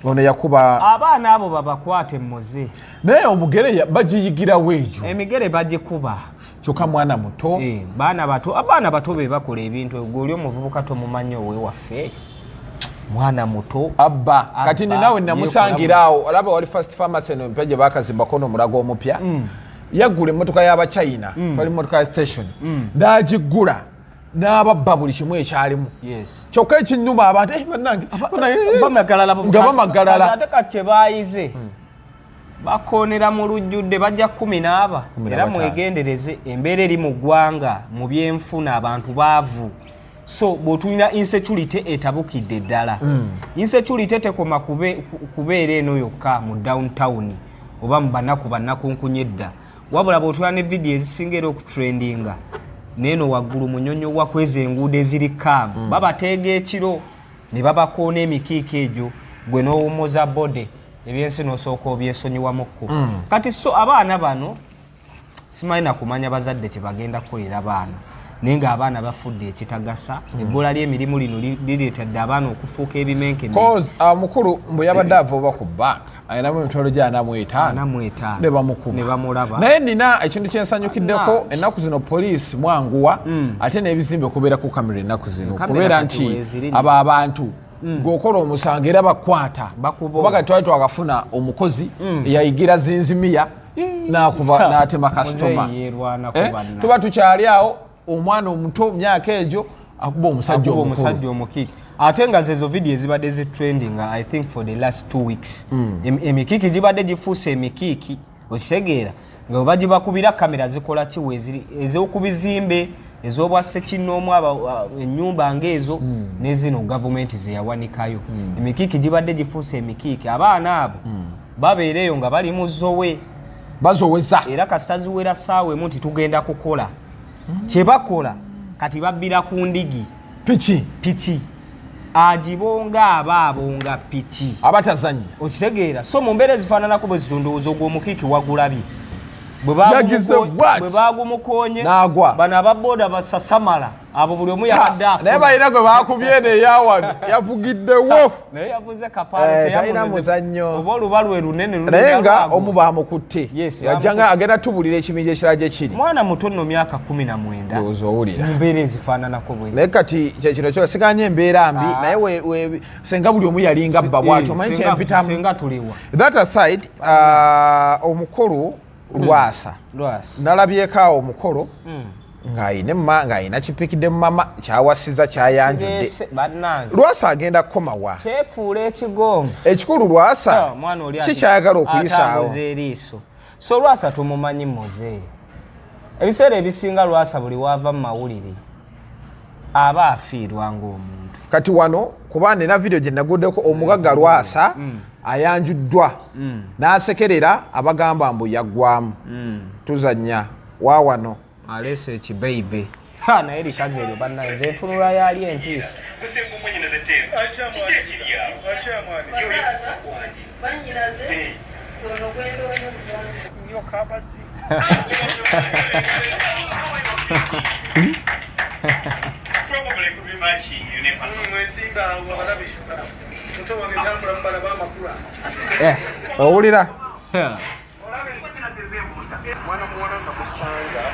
Ono yakuba abaana abo babakwate muze. Naye omugere bagiyigirawo egyo. Emigere bagikuba. Kyokka mwana muto. Eh, baana bato, abaana bato be bakola ebintu. Gwe oli omuvubuka tomumanyi owewaffe, mwana muto. Abba kati ninawe namusangira awo, olaba wali First Pharmacy eno empya gye bakazimbako n'omulago omupya. Yaggula emmotoka y'Abachina, twali mmotoka ya station, n'agiggula n'ababba buli kimu ekyalimu. Kyokka ekinnuma abantu, eh, bannange bamagalala. Nga bamagalala. Ate kati kyebayize bakoonera mu lujjudde, bajja 14. Kumi na Era bataano. mwegendereze embeera eri mu ggwanga mu byenfuna, abantu baavu. So bw'otulina insecurity etabukidde ddala. Insecurity tekoma kubeera eno yokka mu downtown oba mu banaku bannakunkunya edda, wabula bw'otulina ne vidiyo ezisinga era okutrendinga neeno waggulu munyonyo wa kweza enguudo eziri kaamu, babateega ekiro ne babakoona emikiiko egyo, gwe n'owummuza bode, ebyensi n'osooka obyesonyiwamukko. Kati so abaana bano simanyi nakumanya bazadde kye bagenda kukolera baana, naye ng'abaana bafudde ekitagasa. Ebbula ly'emirimu lino lireetedde abaana okufuuka ebimenke. Cause mukulu mbu yabadde ava oba ku bank, alinamu emitwalo gya 45. 45. Ne bamukuba. Ne bamulaba. Naye nina ekintu kyensanyukiddeko, ennaku zino poliisi mwanguwa, ate n'ebizimbe kubeera ku kamera ennaku zino. Kamera kubeera kati nti weeziri. abo abantu gweokola omusango era bakwata. Bakuba. Kuba kati twali twakafuna omukozi yayigira zinzimiya n'akuba n'atema kasitoma. Muzeeyi yeerwanako Eh, banna. tuba tukyali awo, omwana omuto myaka egyo akuba omusajja akuba omukulu. Omusajja omukiiki, ate nga zezo vidiyo ezibadde zi trending, I think for the last 2 weeks. Emikiiki gibadde gifuuse emikiiki, okitegeera, nga bwe bagibakubira kamera zikola ki weeziri ez'oku bizimbe ez'obwa ssekinnoomu, ennyumba ng'ezo nezino gavumenti zeyawanikayo. Emikiiki gibadde gifuuse emikiiki. Abaana abo babeera eyo nga bali mu zowe. Bazoweza. Era kasita ziwera ssaawa emu nti tugenda kukola kyebakola, kati babbira ku ndigi. Piki. Piki agibonga, aba abonga piki. Abatazannya. Okitegeera? So mu mbeera ezifaananako bwe zito, ndowooza ogwo omukiiki wagulabye. Bwe Yagize bw'ati. Bwe bagumukoonye N'agwa. bano ababooda basasamala abo, buli omu yabadde naye afuna. balina gwe bakubye eno eyawano, yavugiddewo. Naye yavuze kapaalo. Eh, talina muzannyo. Oba oluba lwe lunene Naye lulina nga lwago. omu bamukutte. Yes, yajjanga bamukutte. agenda tubulira ekibinja ekirala gye kiri. Mwana muto nno, myaka 19. Ndowooza owulira. Mu mbeera ezifaananako bwe Naye kati kyekino kyo siganye embeera mbi. Ah. Naye senga buli omu yalinga bba bwatyo, omanyi kyempitamu. Senga tuliwa? That aside, omukulu Lwasa, Lwasi. nalabyeko awo omukolo ng'ayina kipikidde mu mama kyawasiza kyayanjudde. Kireese, bannange. Lwasa agenda kukomawa? Kyefuula ekigonvu. Ekikulu Lwasa Ah, omwana oli kikyayagala okuyisaawo. atambuza eriiso. So Lwasa tumumanyi muze, ebiseera ebisinga Lwasa buli waava mu mawulire aba afiirwa ng'omuntu. Kati wano kuba nina vidiyo gye naguddeko, omugagga Lwasa ayanjuddwa n'asekerera abagamba mbu yaggwamu tuzannya wawano. Aleese ekibeibe. Ha, naye likazi eryo bannaye, nze entunula yali entiisa. Kusenga omwenyinaze teero, kiki ekiri awo? Banyinaze ono gwendonye muganda. Probably could be matching, you never know. Mwesimba awo abalabe muto wange tambula mubalaba amakula. Eh, Owulira? Mwana muwala namusanga.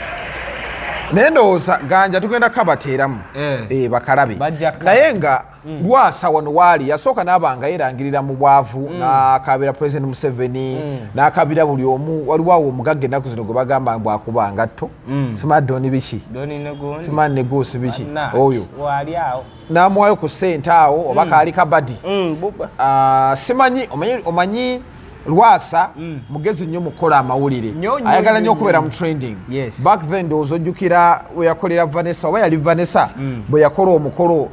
Naye ndowooza ganja tugenda kabateeramu. Eh. Eh, bakalabe. Bajja kukaba. Naye nga Lwasa wano waali yasooka n'aba nga yerangirira mu bwavu, n'akabira President Museveni, n'akabira buli omu. Waliwo awo omugagga ennaku zino gwe bagamba mbu akuba ngatto, simanyi doni biki. Doni negundi. Simanyi neguusi biki. Banna, oyo waali awo. N'amuwayo ku ssente awo oba kaali kabadi. Buba. Ah, simanyi omanyi Lwasa mugezi nnyo mu kukola amawulire. Nnyo, nnyo, Ayagala nnyo nnyo, okubeera nnyo. mu trending. Back then ndowooza ojjukira we yakolera Vanessa, oba yali Vanessa, bwe yakola omukolo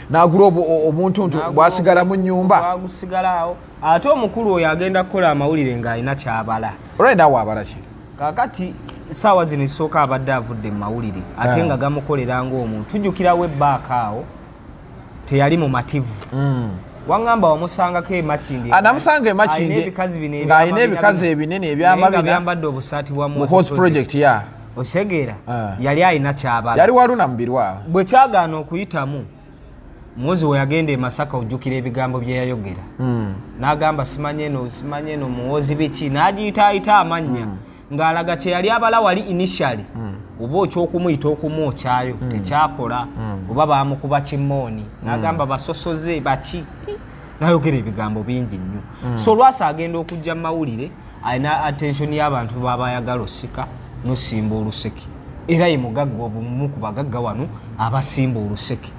n'agula obuntuntu bwasigala mu nnyumba. Bwagusigala awo. Ate omukulu oyo agenda kukola amawulire ng'alina kyabala. Olwali naawe abala ki? Kakati saawa zino esooka abadde avudde mu mawulire ate Ah. nga gamukolera ng'omuntu. Tujjukirawo ebbaaka awo teyali mumativu. Waŋŋamba wamusangako emakindi. Ah, namusanga e Makindye, Alina ebikazi bino ng'alina ebyamabina ebikazi bino. ebinene Naye nga ebyamabina. byambadde obusaati bwa Mu Horse Project ya Osegeera? Ah. Yali alina kyabala. Yali waluna mubirwa. Bwe kyagaana okuyitamu. Muwozi we yagenda e Masaka, ojjukira ebigambo bye yayogera? N'agamba simanye eno, simanye eno, Muwozi biki, n'agiyitaayita amannya ng'alaga kye yali abala wali initially, oba okyokumuyita okumwokyayo tekyakola, oba bamukuba kimooni, n'agamba basosoze baki, n'ayogera ebigambo bingi nnyo. So Lwasa agenda okujja mu mawulire, alina attention y'abantu baba ayagala osika nosimba oluseke, era ye mugagga obumu ku bagagga wano abasimba oluseke,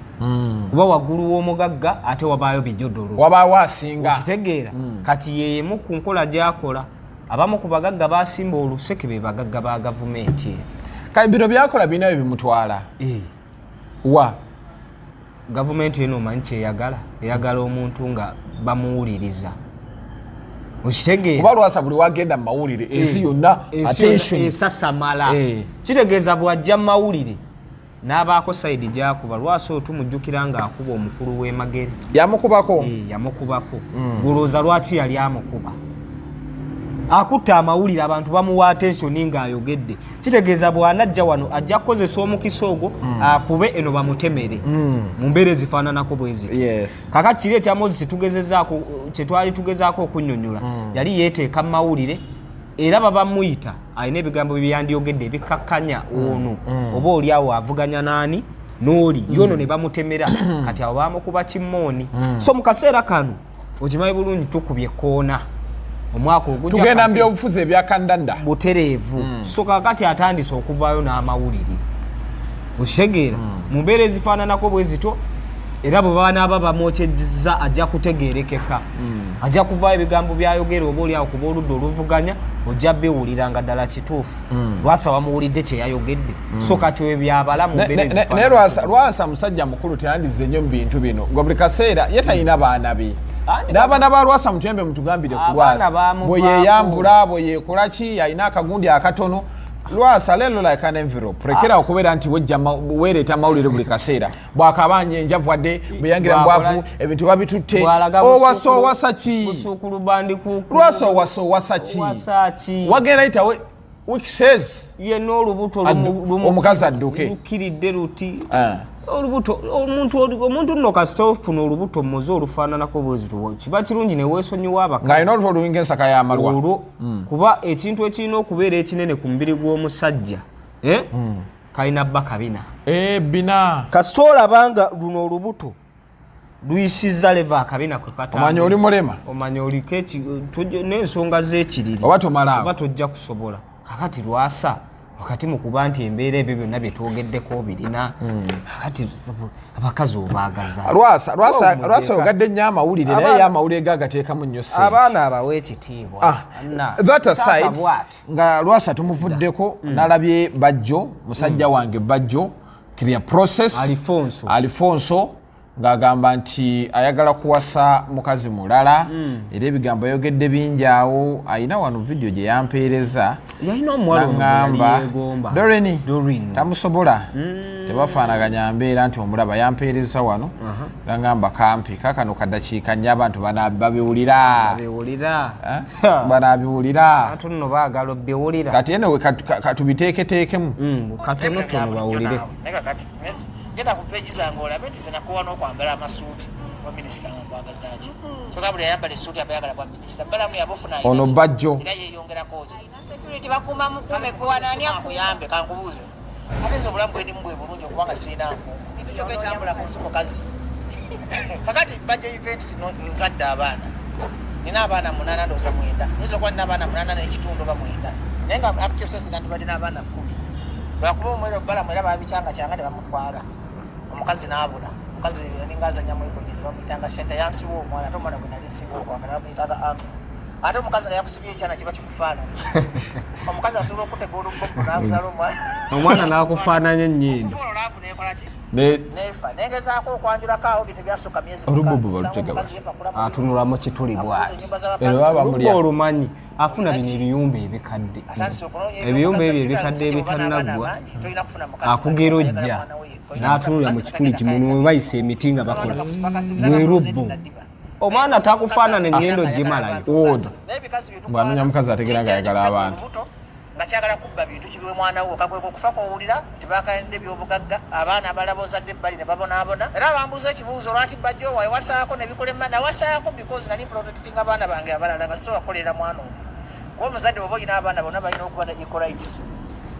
kuba waggulu w'omugagga ate wabaayo bijodolo. Wabaawo asinga. Okitegeera? Kati yeyemu ku nkola gyakola, abamu ku bagagga basimba oluseke be bagagga ba gavumenti eyo. Kale bino byakola birina bye bimutwala wa? Gavumenti eno omanyi kyeyagala? Eyagala omuntu nga bamuwuliriza, okitegeera? Kuba Lwasa buli wagenda mu mawulire, ensi yonna Ensi yonna attention. Esasamala. Kitegeeza bw'ajja mu mawulire n'abaako side gyakuba. Lwasa oyo tumujjukira ng'akuba omukulu w'emagere. Yamukubako. Eh, yamukubako. Gulowooza lwaki yali amukuba? Akutte amawulire, abantu bamuwa attention ng'ayogedde. Kitegeeza bw'anajja wano ajja kukozesa omukisa ogwo akube eno bamutemere mu mbeera ezifaananako bwe ziti. Kakati kiri ekya Moses tugezezaako, kyetwali tugezaako okunnyonnyola, yali yeeteeka mu mawulire era baba muyita, alina ebigambo bye yandyogedde ebikakkanya ono oba oli awo avuganya naani n'oli yono ne bamutemera. Kati awo bamukuba kimooni. So mu kaseera kano okimanyi bulungi tukubye koona omwaka ogujja. Tugenda mu byobufuzi ebyakandanda. Butereevu. So kakati atandise okuvaayo n'amawulire, okitegeera, mu mbeera ezifaananako bwe zito, era bwe banaaba bamwokyezza ajja kutegeerekeka, ajja kuvaayo ebigambo byayogera oba oliawo kuba oludda oluvuganya ojja biwulira nga ddala kituufu Lwasa wamuwulidde kye yayogedde. So kati oyo byabala mu mbeera Naye ezifaananako. Lwasa musajja mukulu, teyandize nnyo mu bintu bino nga buli kaseera ye talina baana be. Andi N'abaana ba Lwasa mutuyambe mutugambire ku Abaana Lwasa bamuvaako. bwe yeyambula, bwe yekola ki, alina akagundi akatono. Lwasa lelo like an envelope, lekera okubeera nti wejja weereeta amawulire buli kaseera. Bwakabanja enjavu adde bweyangira mbwavu, ebintu babitutte. Bw'alaga Owasa owasa ki? Busuukulu bandiku. Lwasa owasa owasa ki? Owasa ki? Wagenda yitawe weeks. Yenna olubuto Omukazi adduke. Lukiridde luti. Ah. Olubuto omuntu nno kasita ofuna olubuto muze olufaananako bwezito, kiba kirungi neweesonyiwa abakazi. Ng'alina olubuto olulinga ensaka y'amalwa. Olwo kuba ekintu ekirina okubeera ekinene ku mubiri gw'omusajja, eh? Kalina bba kabina. Eh, bina. Kasita olaba nga luno olubuto luyisizza leva akabina kwe katambula. Omanya oli mulema. Omanya oliko n'ensonga z'ekiriri. Oba tomala. Oba tojja kusobola. Kakati Lwasa wakati mu kuba nti embeera ebyo byonna bye twogeddeko birina, kakati abakazi obaagaza. Lwasa Lwasa Omuzeeka. Lwasa ogadde nnyo amawulire, naye ye amawulire ge agateekamu nnyo ssente. Abaana abawe ekitiibwa. Ah, that aside, Taata bw'ati. Nga Lwasa tumuvuddeko, nalabye Bajjo, musajja wange Bajjo, clear process. Alifonso. Alifonso ng'agamba nti ayagala kuwasa mukazi mulala, era ebigambo ayogedde bingi awo. Ayina wano vidiyo gye yampeereza. Yalina omuwala ono gwe yali N'aŋŋamba, yeegomba. Doreen. Doreen. Tamusobola, tebafaanaganya mbeera nti omulaba. Yampeereza wano, nagamba kampi kakano kadakiika nnyo, abantu babiwulira. Babiwulira. Eh? Banabiwulira. Abantu nno baagala obiwulira. Kati ene katubiteeketeekemu. Katonotono bawulire. Naye kakati genda ku page zange olabe nti zenakuwa n'okwambala amasuuti bwa minisita nga nkwagazaaki, kyokka buli ayambala essuuti aba ayagala bwa minisita. Balamu yabufuna alina Ono ki? Bajjo. Era yeeyongerako ki? Security bakuuma mukuume gwe wano, ani akuuma? Kuyambe kankubuuze, ate nze obulamu bwendimu bwe bulungi okubanga sirina nkuuma, kyokka ekyambula ku nsi mukazi. Kakati Bajjo Events, nzadde abaana, nina abaana munaana, ndowooza mwenda, nyinza okuba nina abaana munaana n'ekitundu oba mwenda, naye nga actual sense nandibadde n'abaana 10, lwakuba omwero Balamu era babikyanga kyanga ne bamutwala, omukazi n'abula. Omukazi yalinga azanya mwekonizi, bamuyitanga Shenta, yansiwa omwana, ate omwana gwe nali nsinga okwagala bamuyitanga Andrew. Ate omukazi nga yakusibye ekyana kiba kikufaanana. Omukazi asobola okutega olubobbo n'akuzaala omwana. Omwana n'akufaananya ennyindo. Okuva olwo love nekola ki? Ne Nefa nengezaako okwanjulako awo, bye tebyasukka myezi Olubobbo 6. balutega. Omukazi yepakula mu Atunula mu kituli bw'ati. ennyumba Ero baba z'abapangisa. bamulya. Olubbo olumanyi afuna bino ebiyumba ebikadde, Atandise okunoonya ebiyumba ebyo ebyobugagga. ebikadde Oba n'abaana ebitanaggwa. bangi, tolina kufuna mukazi Akugera ayagala ojja mwana we yekka. Olina n'atunulira kufuna mu mukazi kituli atagenda kimu kayagala. we bayisa emiti nga bakola bwerubbo. Omwana takufaanana, ennyindo gimalayo. Odo bw'anoonya mukazi ategeera ng'ayagala abantu. Nga kyagala kubba bintu kibiwe mwana wo. Kakweka okufa kwowulira nti bakayanidde ebyobugagga, abaana abalala bozadde ebbali ne babonaabona. Era bambuuza ekibuuzo, lwaki Bajjo wawasaako ne bikulema? Nawasaako because nali protecting abaana bange abalala, nga sisobola kukolerera mwana omu. Kuba omuzadde bw'oba olina abaana bonna balina okuba ne equal rights,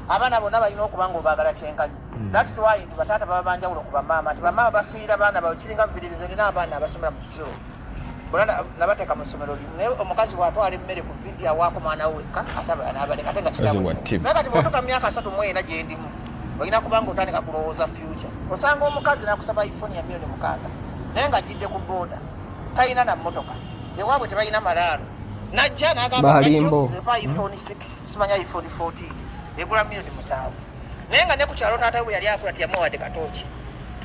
abaana bonna balina okuba nga obaagala kyenkanyi. That's why nti bataata baba banjawulo ku bamaama, nti bamaama bafiira baana baabwe. Kiringa nviririzo, nina abaana abasomera mu kisulo bonna nabateeka mu ssomero limu, naye omukazi bw'atwala emmere ku vidi awaako mwana we wekka, ate abalala n'abaleka, ate nga kitaabwe. Naye kati bw'otuuka mu myaka 34 gye ndimu, olina kubanga otandika kulowooza future. Osanga omukazi n'akusaba iPhone ya miliyoni 6, naye ng'ajjidde ku booda, talina na mmotoka, ewaabwe tebalina malaalo, najja n'agamba Balimbo. Nze iPhone 6, simanya iPhone 14 egula miliyoni 7, naye nga ne ku kyalo taata we bwe yali akula teyamuwadde katooki.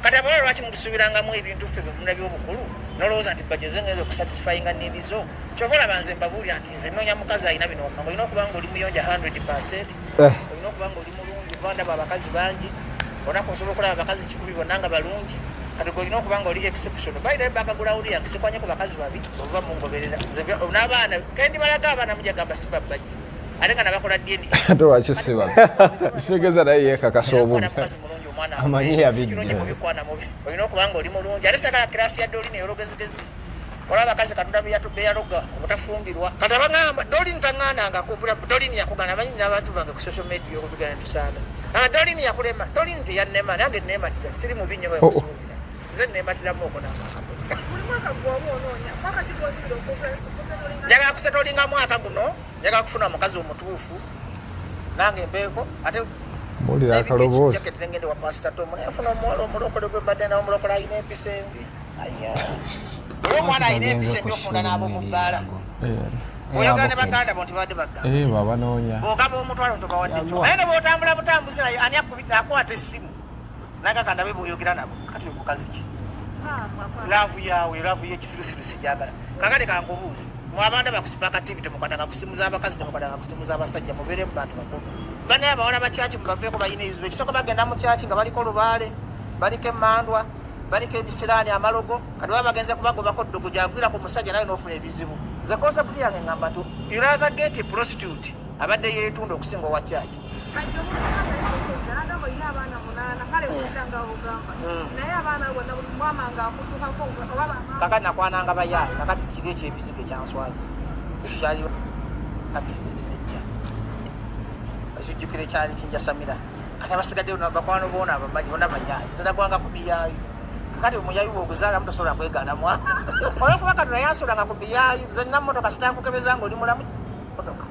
Kati abalala lwaki mutusuubirangamu ebintu ffe bemulabye obukulu, nolowooza nti Bajjo ngenza okusatisfyinga need zo? Kyova olaba nze mbabuulira nti nze nnoonya mukazi alina bino wammanga. Olina okuba nga oli muyonja 100, olina okuba nga oli mulungi, kuba ndaba abakazi bangi olunaku osobola okulaba abakazi 100 bonna nga balungi. Kati gwe olina okuba nga oli exceptional. By the way, background yange sikwanye ku bakazi babi oba mungoberera. Nze n'abaana kendi balaga abaana mujagamba si babbajjo, ate nga nabakola DNA. Ate lwaki si babi? Kitegeeza naye yeekakasa obubi. Mukazi mulungi, omwana Amanyi yabijja. si kirungi mubi kwana mubi, olina okuba nga oli mulungi. Ate sagala class ya Dolini ey'olugezigezi. Waliwo abakazi Katonda beyaloga obutafumbirwa. Kati abagamba Dolini taŋŋaanangako, Dolini yakugana. Amanyi n'abantu bange ku social media okutugenda netusaaga, ah, Dolini yakulema. Dolini teyannema, nange neematira, siri mubi nnyo. Oh, oh. Bwemusuubira nze neematiramu okwo n'amaka. Buli mwaka gwoba onoonya mwaka kigwosubira okusetlinga? Njagala kusettlinga mwaka guno, njagala kufuna omukazi omutuufu nange mbeeko ate Mbuulira akaloboozi. Ngende wa Pasita Tomu nefuna omuwala omulokole gwe mbadde nawe, omulokole alina empisa embi. Oli omwana alina empisa embi, ofunda n'abo mu bbaala, oyagala ne baganda bo nti babadde bagamba. Eh, babanoonya. Bw'ogaba omutwalo ntobawadde kyo, naye ne bw'otambula butambuzi naye ani akwata essimu naga kandabe bw'oyogera nabo. Kati omukazi ki love yaawe, love y'ekisirusiru sijagala. Kakati kankubuuze, mwe abantu abakusipaka TV, temukwatanga ku simu z'abakazi, temukwatanga ku simu z'abasajja, mubeere mu bantu bakulu. Banaye abawala bakyaki mubaveeko, balina ebizibu. Ekisooka bagenda mu kyaki nga baliko lubaale, baliko emmandwa, baliko ebisiraani, amalogo. Kati baba bagenze kubagobako ddogo gyagwira ku musajja, naye n'ofuna ebizibu. Nze concept yange ngamba nti you rather get a prostitute abadde yeetunda okusinga owa kyaki. Bajjo, omusanga olina abaana munaana, kale wulira nga ogamba, naye abaana bonna buli mwama nga akutukako oba bamaama? Kakati nakwananga bayaayi. Kakati kiri ekyebizigo ekyanswaza, ekyo kyali accident nejja ekijjukiro ekyali kinjasamira. Kati abasigaddeyo bakwano boona abamanyi bonna bayaayi. Nze nagwanga ku miyaayu. Kakati omuyaayu bwoguzaalamu tosobola kwegaana mwana, olwokuba Katonda yansulanga ku miyaayu. Nze nina motoka, sitankukebeza nga oli mulamu motoka,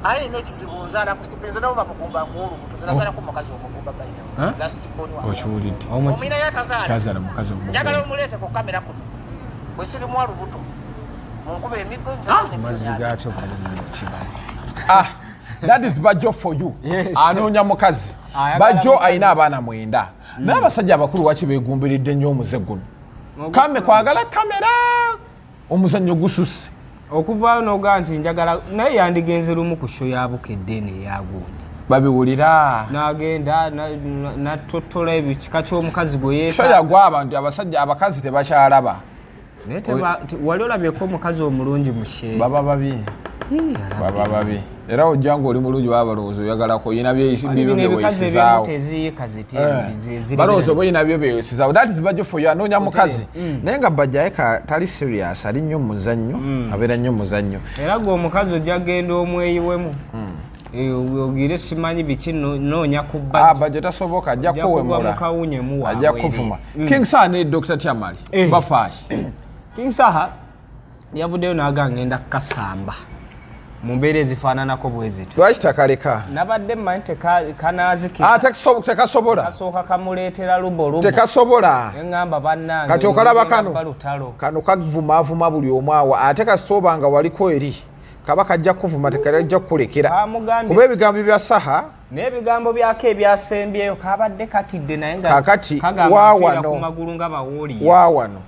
aye nina ekizibu, nzaala ku sipiri. Nze nabo bamugumba nkuwa olubuto. Nze nazaalako omukazi omugumba. Huh? Last born wange. Okiwulidde? Omwina yatazaala. Kyazaala mukazi Njagala omugumba. omuleete ku kamera kuno, bwe sirimuwa lubuto munkuba emiggo. Amazzi gaakyo gali mu kibali. Ah, that is Bajjo for you. Yes. Anoonya mukazi. Ayagala Bajjo mukazi. alina abaana 9, naye abasajja abakulu waki begumbiridde nnyo omuze guno? Kame kwagala kamera, omuzannyo gususse. Okuvaayo n'ogaa nti njagala, naye yandigenze lumu ku show ya Bukedde eno eyagundi. Babiwulira. N'agenda natottola ebyo kika ky'omukazi gwe show yeeta. Yagwa abantu, abasajja abakazi tebakyalaba. Naye wali olabyeko omukazi omulungi mu sheeya? Baba babi. Baba babi, era ojja nga oli mulungi, baba balowooza oyagalako oyina bibyo Bino ebikazi ebyemu byeweyisizaawo. teziyiika ziti. Balowooza oba oyina byo byeweyisizaawo. That is Bajjo for you, anoonya mukazi, naye nga Bajjo aye tali serious, ali nnyo mu muzannyo, abeera nnyo mu muzannyo. Era gwe omukazi ojja genda omweyiwemu. Eh, ogire simanyi biki, noonya ku Ah, Bajjo. Bajjo tasoboka, ajja Ojja kugwa kuwemula. mu kawunyemu Ajja waabwe kuvuma. eri. King Saha ne Dr Tiamali bafaaki? King Saha yavuddeyo n'aga ngenda kukasamba mu mbeera ezifaananako bwe zityo. Lwaki takaleka? Nabadde mmanyi kanaazikira. Ah, tekasobola. Kasooka kamuleetera lubo lubo. Tekasobola. Eŋŋamba bannange, Kati okalaba olugenda kano bba lutalo. Kano kavumaavuma buli omu awo, ate kasita oba nga waliko eri kaba kajja kuvuma, tekajja kukulekera. Kamugambye kuba ebigambo bya Saha n'ebigambo byako ebyasembyeyo kabadde katidde, naye nga Kakati, kagamba wa nfiira wano. ku magulu nga bawooliye. Wa wano.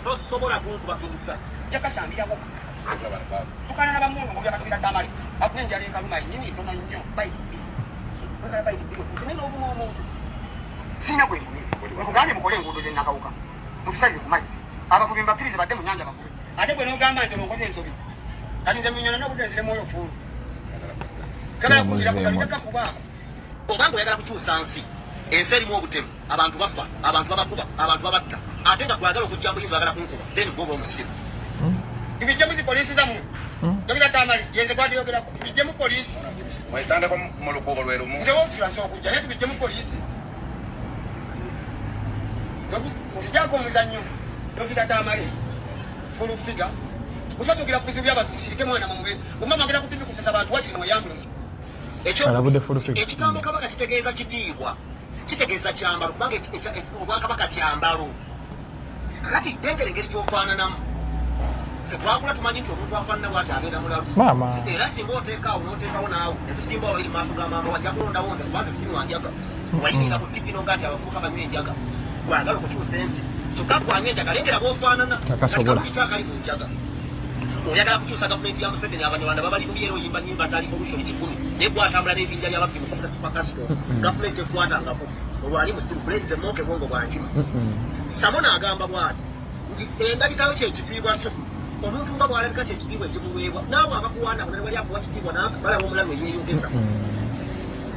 Tosobola kunkuba kingisa, jakasambirako tukana nabamundu ngobyakatubira tamale nenjala enkaluma yenyini ntono nnyo, bayiti bbiri, osala bayiti bbiri naye n'ovuma omuntu. Sirina gwe ngumye. Nkugambye mukole enguudo z'ennakawuka, mutusalire ku mazzi, abavubi mbakkirize badde mu nnyanja bavube, ate gwe n'ogamba nti olwo nkoze ensobi. Kati nze munyona n'obudde nziremu oyo fuulu. Kagala kunjirako Muzeemu. kalija. Obanga oyagala kukyusa nsi, ensi erimu obutemu, abantu bafa, abantu babakuba, abantu babatta, ate nga gwagala okujja muyinza, oyagala kunkuba, then gwoba omusiru. Tubijjemu zi poliisi zammwe. Dokita Tamale yenze gwadyogerako, tubijjemu poliisi. Mwesangako mu lukuubo lwe lumu. Nze wofula nsobola okujja, naye tubijjemu poliisi. Nzijako omuzannyo. Dokita Tamale, full figure, kuba twogera ku bizibu by'abantu, musirike mwana mumube omama agenda ku TV kusesa abantu, wakiri mweyambule. Alabudde full figure. Ekigambo kabaka kitegeeza kitiibwa, kitegeeza kyambalo, kubanga obwakabaka kyambalo. Kakati dengera engeri gyofaananamu. Ffe twakula tumanyi nti omuntu afaanana bwati abeera mulalu. Maama. Era singa oteekaawo n'oteekawo naawe netusimba wabiri mu maaso ga maama, wajja kulondawo nze, kubanze sinywa njaga. Wayimirira ku TV nonga nti abavubuka banywa enjaga, gwagala okukyusa ensi, kyokka gwanywa enjaga. Lengera bwofaanana. Takasobola. Kati kyakali mu njaga, oyagala kukyusa gavumenti ya Museveni. Abanyarwanda babali bubi, era oyimba nyimba za revolution 100, naye gwatambula n'ebinja byababbi mu super custom, gavumenti ekwatangako. Olwali musiru bulenze moke bwongo bwankima. Samona agamba bwati nti endabikayo kyekitiibwa kyo. Omuntu nga bwalabika kyekitiibwa ekimuweebwa. Naabo abakuwaana bona wali akuwa kitiibwa, balaba omulalu eyeeyogeza.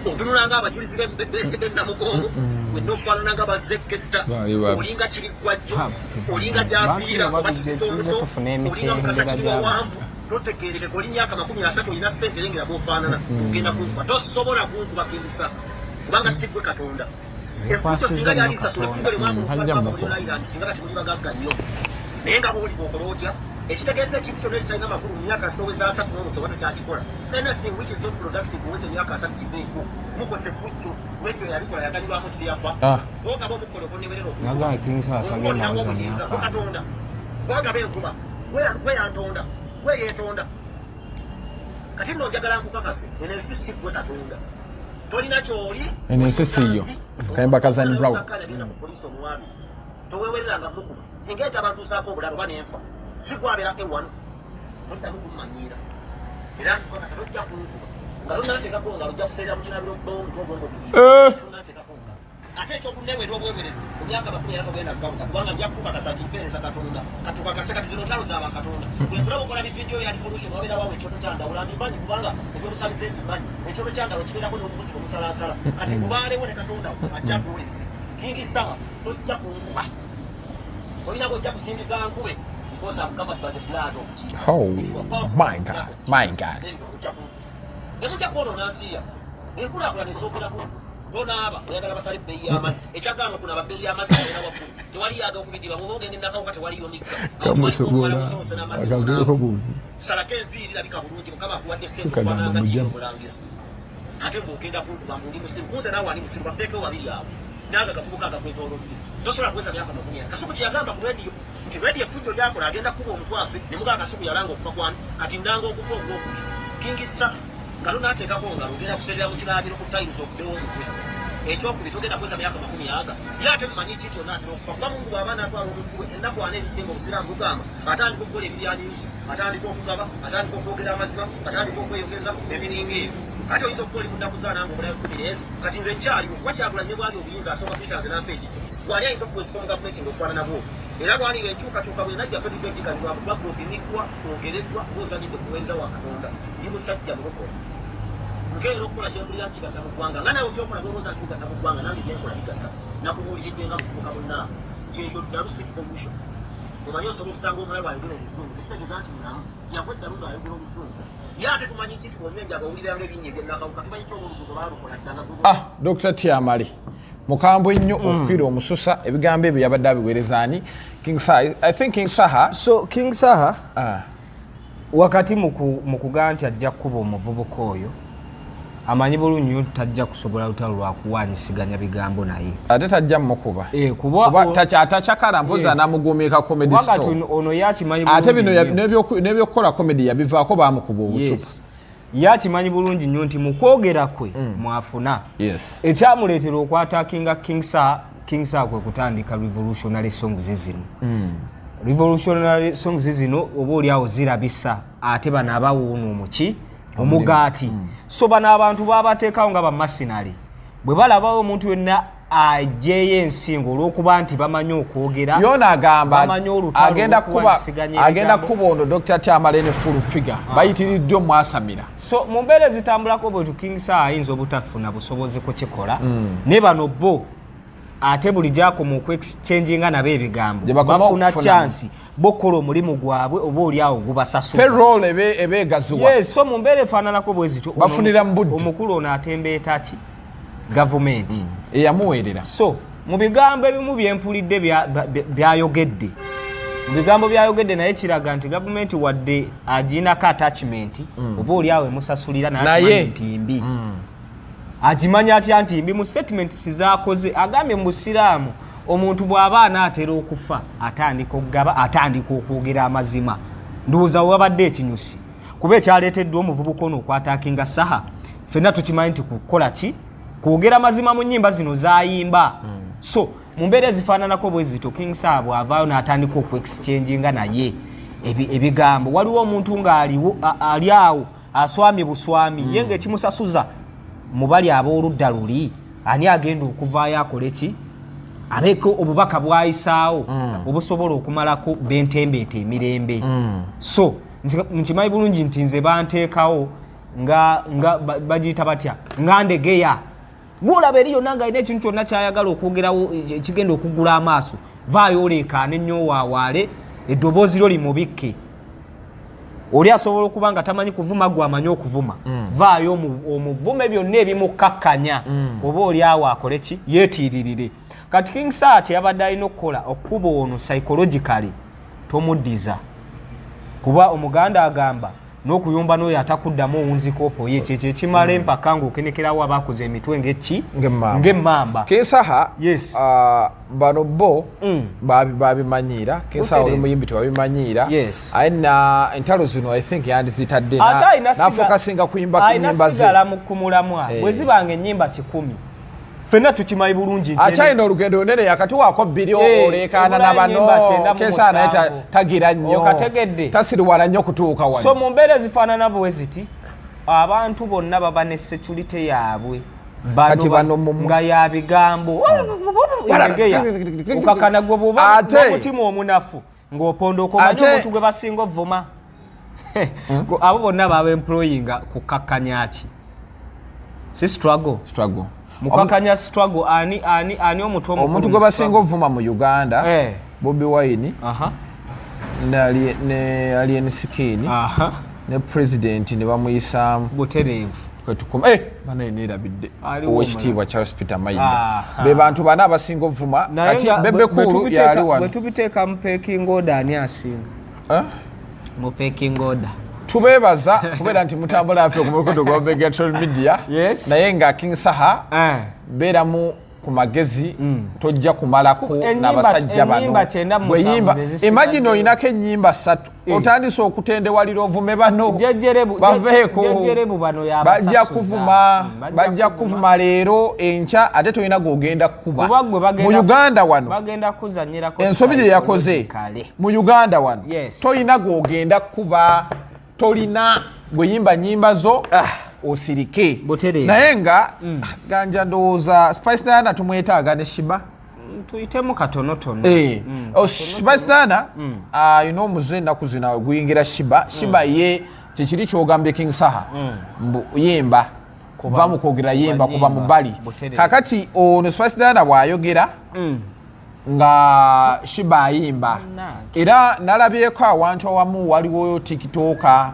Otunula nga abajulizi b'enamugongo wenna, okufaanana nga bazekketta. Baali babi. Olinga kiriggwajjo, olinga gyaviira oba kizito omuto, Tufuna olinga mukasa emitendera kiri gy'abantu. wawanvu, totegerekeka. Oli myaka 30, olina sente, lengera bwofaanana. Ogenda kunkuba? Tosobola kunkuba, King Saha, kubanga si gwe Katonda. Effujo singa lyali sasula effujo. Hajja muko. Limwamuolisland singa kati muli bagagga nnyo, naye nga bwoli bwokola otya, ekitegeeza ekintu kyonna ekitalina makulu mu myaka 30 asatu n'omusoba tokyakikola. Anything which is not productive oweza emyaka 30, kiveeko. Mukosa effujjo. Radio yabikola, yaganyulwamu kiteyafa. Ah. Gwogaba omukola okonewerera. Nagamba King Saha tagenda weza myaka. Katonda gwagaba enkuba, gwe yantonda, gwe yeetonda. Kati nno njagala nkukakase, eno ensi si gwe Katonda, tolina kyoli. Eno ensi si yo. Kayimba ka Zan Brown. Genda ku poliisi omuwabi, towewereranga mukuba. Singa ekyo abantuusaako obulabe oba nenfa, si gwabeera ewan. Toddamu kummanyiira, era nkukakasa tojja kunkuba nga tonateekako ngalo. Ojja kuseerera mu kinabiro obbawo omutwe obwongo. Eh. Tonateekako ngalo. Ate ekyokunneweera obwewerezi mu myaka 40 togenda kugabuza, kubanga nja kukakasa nti mpeereza Katonda. Katukakase kati zino ntalo zaba Katonda. Bwekulaba okola bividiyo ya revolution, wabeera wawe ekyoto kyandawula mbimanyi, kubanga ebyobusabize mbimanyi. Ekyoto kyandawula kibeerako n'obubuzi omusalaasala. Kati kubaalewo ne Katonda wo ajja atuwuliriza. King Saha, tojja kunkuba, olina bwojja kusindika nkube, because I'm covered by the blood of Jesus. Oh, If you are powerful, my God, my God. then ojja kunkuba. Temujja kwonoona nsi yaffe. Enkulaakulana esookeraku tonaaba. Oyagala basale ebbeeyi y'amazzi, ekyagaana okunaaba bbeeyi y'amazzi era waggulu, tewali yaga okubidiba. Bwoba ogenda enakawuka, tewaliyo migga. Kamusobola akageeko bubi. Salako enviiri, labika bulungi. Mukama akuwadde sente, Kagamba ofaanana nga mujjamu. kiri omulangira, ate ng'ogenda kunkuba ng'oli musiru. Kunze naawe ani musiru? Bapeekewo babiri abo nange agavubuka agakwetoolodde. Tosobola kuweza myaka 40. Kasuku kyeyagamba ku rediyo nti rediyo effujjo lyakola, agenda kuba omutwe afe. Ne mugaa Kasuku yalanga okufa kwani? Kati ndanga okufa ogwokubiri, King Saha, nga tonateekako ngalo, ogenda kuseerera mu kinaabiro ku tiles okuddewo omutwe. Ekyokubiri, togenda kuweza myaka 40. Ye ate mumanyi ki nti onaatera okufa? Kuba Mungu bw'aba anaatwala omuntu we ennaku 40 ezisinga, obusiraamu bugamba atandika okukola ebiryanyuso, atandika okugaba, atandika okwogera amazima, atandika okweyogeza ebiringa ebyo. Kati oyinza okuba oli mu nnaku zaananga obulabe 10 ezi. Kati nze nkyaliwo, kuba Kyagulanyi ne bwali obuyinza asooka kuyita nze nampa ekifo. Wali ayinza okuwa ekifo mu gavumenti ng'ofaanana bw'o? Era lwanira enkyukakyuka bwenajja ffe tujja giganyulwamu, kuba gwe opimiddwa, ogereddwa, oba ozanyidde ku buweereza wa Katonda. Ndi musajja mulokole, nkeera okukola kyempulira nti kigasa mu ggwanga, nga nawe byokola byolowooza nti bigasa mu ggwanga. Nange byenkola bigasa. Nakubuuliridde nga muvubuka munnange nti eyo ddalu si revolution. Omanyi osobola okusanga omulalu ayogera oluzungu, tekitegeeza nti mulamu yagwa eddalu ng'ayogera oluzungu. Ye ate tumanyi ki nti bwonywa enjaga owuliranga ebinnya ebyennakawuka? Tumanyi ki oba oluguudo baalukola dda nga Ah, Dr Tamale mukambwe nnyo okukwira omususa. Ebigambo ebyo yabadde abiweereza ani? King Saha. I think King Saha. So King Saha, ah, wakati mu kugaa nti ajja kukuba omuvubuka oyo, amanyi bulungi nnyo tajja kusobola lutalo lwakuwanyisiganya bigambo naye. Ate tajja mukuba. Eh, kuba Kuba atakyakala mpozi anamugumiika comedy Kubanga store. ono yakimanyi Ate bino bulungi nnyo. n'ebyokukola comedy yabivaako, bamukuba obucupa. Yes. Yakimanyi bulungi nnyo nti mu kwogera kwe mwafuna. Ekyamuleetera okwattackinga King Saha, King Saha kwe kutandika revolutionary songs zino. Revolutionary songs zino oba oliawo zirabisa ate bano abawuuna omuki omugaati. So bano abantu babateekawo nga bamasinale, bwe balabawo omuntu yenna Ajeyo ensingo olw'okuba nti bamanyi okwogera. Yona agamba bamanyi olutalo agenda kuba lw'okuwanyisiganya agenda ebigambo. kuba ono Dr. Tamale ne full figure bayitiriddwa omwasamira. So mu mbeera ezitambulako bwetu, King Saha ayinza obutafuna busobozi kukikola, ne bano bo ate buli gyakoma okwexchanginga nabo ebigambo Gye bakoma bafuna okufunamu. chance bokukola omulimu gwabwe oba oli awo gubasasuza. Payroll ebe ebeegaziwa. Yes, so mu mbeera efaananako bwe zityo, ono Bafunira mu budde. omukulu ono atembeeta ki gavumenti Eyamuweerera. So mu bigambo ebimu byempulidde byayogedde, mu bigambo byayogedde naye kiraga nti gavumenti wadde agiinako attachment, oba oli awo emusasulira, naye Naye. akimanyi nti mbi. Agimanya atya nti mbi? Mu statement sizakoze agambye mu busiraamu omuntu bw'aba anaatera okufa atandika okugaba, atandika okwogera amazima. Ndowooza wabadde ekinyusi kuba ekyaleeteddwa omuvubuka ono okwattackinga Saha, ffenna tukimanyi nti kukola ki? Kwogera mazima mu nnyimba zino zayimba. So mu mbeera ezifaananako bwe zito, King Saha bw'avaayo n'atandika okuexchanginga naye ebigambo, waliwo omuntu ng'aliwo ali awo aswamye buswami, ye ng'ekimusasuza mu bali ab'oludda luli, ani agenda okuvaayo akole ki? Abeeko obubaka bwayisaawo obusobola okumalako bentembeeta emirembe. So nkimanyi bulungi nti nze banteekawo nga bagiyita batya, nga ndegeya gwolaba eri yonna nga alina ekintu kyonna kyayagala okwogerawo ekigenda okugula amaaso, vaayo oleekaane nnyo waawaale eddoboozi lyo limubikke. Oli asobola okuba nga tamanyi kuvuma, gwe amanyi okuvuma, vaayo omuvume byonna ebimukkakkanya, oba oli awo akole ki? Yeetiiririre. Kati King Saha kyeyabadde alina okukola okukuba ono psychologically, tomuddiza, kuba omuganda agamba n'okuyumba n'oyo atakuddamu owunzika opoye, kyekyo ekimala empaka ng'okenekerawo abakoze emitwe ng'eki? Ng'emmamba. Ng'emmamba. King Saha, Yes. Bano bo babimanyiira. King Saha oli muyimbi, tebabimanyiira. Yes. Aye na entalo zino I think yandizitadde Ate alina nafuuka singa kuyimba ku alina nyimba ze. sigala mu kumulamwa. Bwe zibanga ennyimba 100, ffenna tukimanyi bulungi nti Akyalina olugendo lunene, yakatuwaako bbiri, oleekaana na ebulayo bano. ennyimba 97. King Saha naye tagira nnyo. Okategedde. Tasiriwala nnyo kutuuka wano. So mu mbeera ezifaanana bwe ziti, abantu bonna baba ne security yaabwe. Bano Kati bano nga ya bigambo endegeya okakana gwe bwoba n'omutima omunafu ng'opondoka omanyi omuntu gwe basinga ovuma. Abo bonna baba employinga kukakkanya ki? Si struggle? Struggle. Mukakkanya struggle. Ani omutwe omukulu Omuntu mu gwe basinga struggle? ovuma mu Uganda, Bobi Wine ne Alien Skin ne president ne bamuyisaamu. Butereevu. Kwetukoma eh bana neerabidde Aliwo. Owekitiibwa Charles Peter Mayiga. Aha. Be bantu bana abasinga ovuma. Naye Kati nga Bebe bwe Cool yali bwe wano. tubiteeka mu pecking order, ani asinga Eh? mu pecking order? Tubeebaza kubeera nti mutambula affe ku mukutu gwa Megatron Media. Yes. Naye nga King Saha, beeramu ku magezi, tojja kumalako n'abasajja bano. Ennyimba 97 Bweyimba, ze zisigadde. imagine olinako ennyimba ssatu, otandise okutendewalira ovume bano. Baveeko. Jjejjerebu bano Bajja yabasasuza. kuvuma, Bajja bajja kuvuma leero, enkya, ate tolina gwogenda kukuba. Kuba gwe Mu Uganda wano bagenda kuzanyirako ensobi gye yakoze psychologically. mu Uganda wano, Yes. tolina gwogenda kuba, tolina gweyimba nyimba zo osirike. Butereevu. Naye nga ganja ndowooza Spice Diana tumwetaaga ne Sheebah. Tuyitemu katonotono. Eh. Oh, Spice Diana alina omuze ennaku zino guyingira Sheebah. Sheebah ye kyekiri kyogambye King Saha, mbu yimba va mu kwogera, yimba kuba mu bbali. Butereevu. Kakati ono Spice Diana bw'ayogera nga Sheebah ayimba, era nalabyeko awantu awamu waliwo TikToker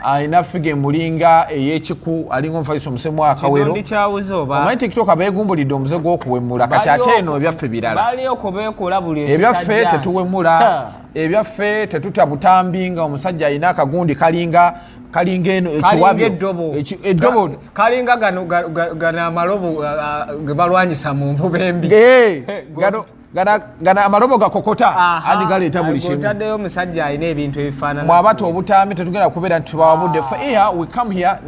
alina figure emulinga ey'ekiku, alinga omufaliso omusemu akawero. Kidondi kyawuze oba Omanyi TikToker beegumbulidde omuze gw'okuwemula. Kati ate eno ebyaffe birala. Bali okwo beekola buli Ebyaffe ekitajjansi. tetuwemula. Ebyaffe tetuta butambi nga omusajja alina akagundi kalinga eno Kalinga ekiwabyo. eddobo. Eddobo. Kalinga gano amalobo ge balwanyisa mu nvuba embi. Eh, gano amalobo gakokota andi galeeta buli kimu. Otaddeyo omusajja alina ebintu ebifaanana. Mwabata obutami, tetugenda kubeera nti tubawabudde. Fe here we come here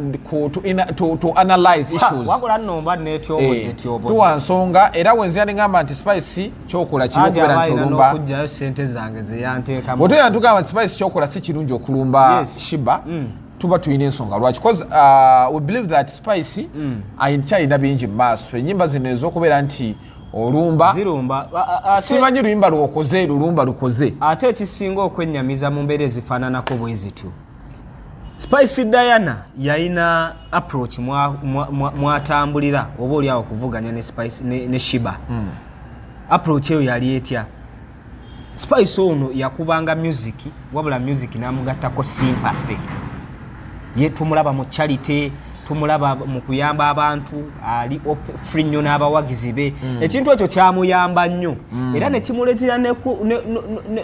to analyze issues. Wabula nno mba neetyobodde tyobodde. Tuwa nsonga, era wenzira nengamba nti Spice kyokola kibi Haji okubeera aba nti alina olumba. n'okuggyayo sente zange zeyanteekamu. Bw'otoyera ntugamba nti Spice kyokola si kirungi okulumba Sheebah, tuba tulina ensonga lwaki, because we believe that Spice akyalina bingi mu maaso. Enyimba zino ez'okubeera nti Olumba zirumba. Simanyi luyimba lwokoze lulumba lukoze. Ate ekisinga okwennyamiza mu mbeera ezifaananako bwe zityo, Spice Diana yalina approach mwatambulira oba oli awo kuvuganya ne Spice ne Sheebah. Approach eyo yali etya? Spice ono yakubanga music, wabula music n'amugattako sympathy. Ye tumulaba mu charity, tumulaba mu kuyamba abantu, ali free nnyo n'abawagizi be. Ekintu ekyo kyamuyamba nnyo era nekimuleetera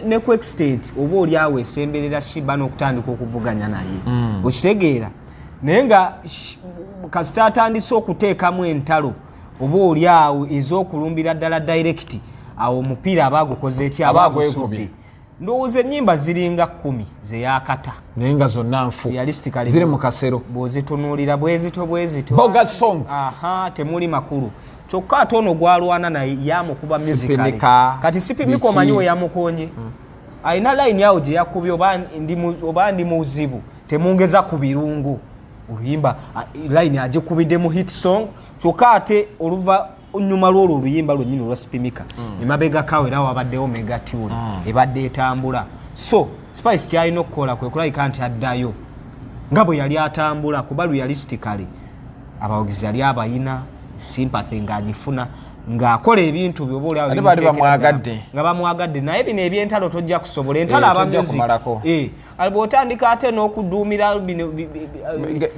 ne ku extent oba oli awo esemberera Sheebah n'okutandika okuvuganya naye. Okitegeera? Naye nga kasita atandise okuteekamu entalo oba oli awo ez'okulumbira ddala direct, awo omupiira aba agukoze eki? Aba Aba agwekubye. agusudde. Ndowooza ennyimba ziringa 10 zeyakata. Naye nga zonna nfu. Realistically, ziri mu kasero. Bw'ozitunuulira bwezito bwezito. Bogus songs. Aha, temuli makulu. Kyokka ate ono gwalwana naye yamukuba musically. Sipimika, Kati Sipimika biki? omanyi we yamukonye? Alina line awo gye yakubye, oba ndi muzibu temungeza ku birungo. Oluyimba line agikubidde mu hit song. Kyokka ate oluva nyuma lwolwo oluyimba lwennyini olwa Sipimika, emabega kawo era wabaddewo mega tune ebadde etambula. So Spice kyalina okukola kwe kulabika nti addayo nga bwe yali atambula, kuba realistically abawagizi yali abayina, sympathy ng'agifuna ng'akola ebintu bye oba oli awo Ate baali bimuteekera bamwagadde. ddala. Nga bamwagadde, naye bino ebyentalo tojja kusobola entalo. Eh, Aba tojja music kumalako. Eh, bw'otandika ate n'okuduumira bino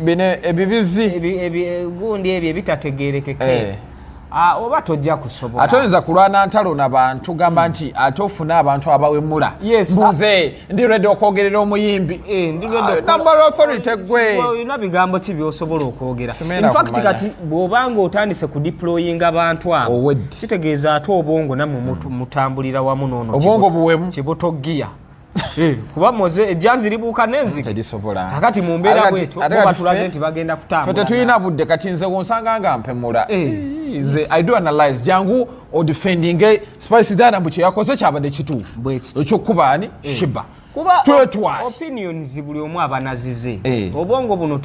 bino ebibizi gundi ebyo ebitategerekeke. Eh. Ah, oba tojja kusobola. Ate oyinza kulwana ntalo na bantu, gamba nti ate ofune abantu abawemula. Yes, Mbuze ndi ready okwogerera omuyimbi. Eh, ndi ready Ah, number authority gwe. Olina bigambo ki byosobola okwogera? Simeera In fact, kumanya. kati bw'obanga otandise kudeployinga abantu abo, Owedde. kitegeeza ate obwongo nammwe mutambulira wamu n'ono Obwongo buwemu. Kibotogiya. Eh, kuba moze ejjanzi libuuka n'enzige. Terisobola. Kakati mu mbeera bwetyo, Ate bo kati batulaze nti bagenda ffe kutambula. Tetulina budde. Kati nze wonsanga nga mpemula. Eh. Ii, nze I do analyze. Jangu odefendinge Spice Diana mbu kyeyakoze kyabadde kituufu. Bwe kityo. Ekyokuba ani Sheebah. Kuba Twetwale. opinions buli omu aba nazize. Eh. Obwongo buno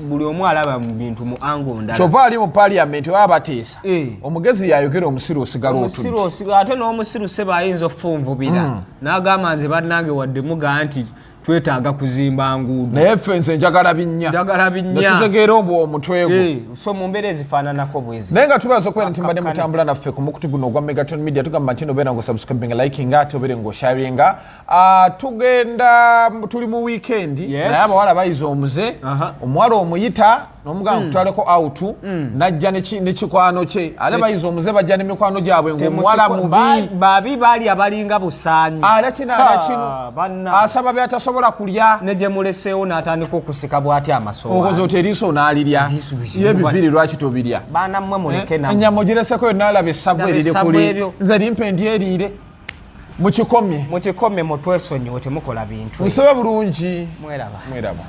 buli omu alaba mu bintu mu angle ndala. Kyova ali mu parliament baba bateesa, Eh. omugezi yayogera, omusiru osigala Omusiru otudde. ate n'omusiru seba ayinza ofunvubira n'agamba, nze bannange wadde mugaa nti twetaaga kuzimba nguudo, naye ffe nze njagala binnya. Njagala binnya. Netutegeera obwo omutwe gwo. Eh, so mu mbeera ezifaananako bwezi. Naye nga tubaza okubeera nti mbadde Akakkane. mutambula naffe ku mukutu guno ogwa Megaton Media. Tugamba nti nobeera nga osubscribinga, likinga, ate obeere nga osharinga. Ah, tugenda, tuli mu weekend. Naye abawala bayiza omuze. Omuwala omuyita nomugamba nkutwaleko out, najja nekikwano kye. Ate bayiza omuze, bajja nemikwano gyabwe ngaomuwala mubi. Babi baali abalinga busaanyi. Ala kino, ala kino. Banna. Asaba byatasobola kulya. Ne gye muleseewo n'atandika okusika bw'ati Okoze amasowaani. oti eriiso onaalirya? Eriiso Ye ebiviiri lwaki tobirya? Baana mmwe, muleke nammwe. Ennyama ogireseko yonna, alaba essavu Laba eriri essavu kuli. eryo. Nze limpe ndyeriire, mukikomye. Mukikomye, mutwesonyiwe, temukola bintu. Musibe bulungi. Mweraba. Mweraba.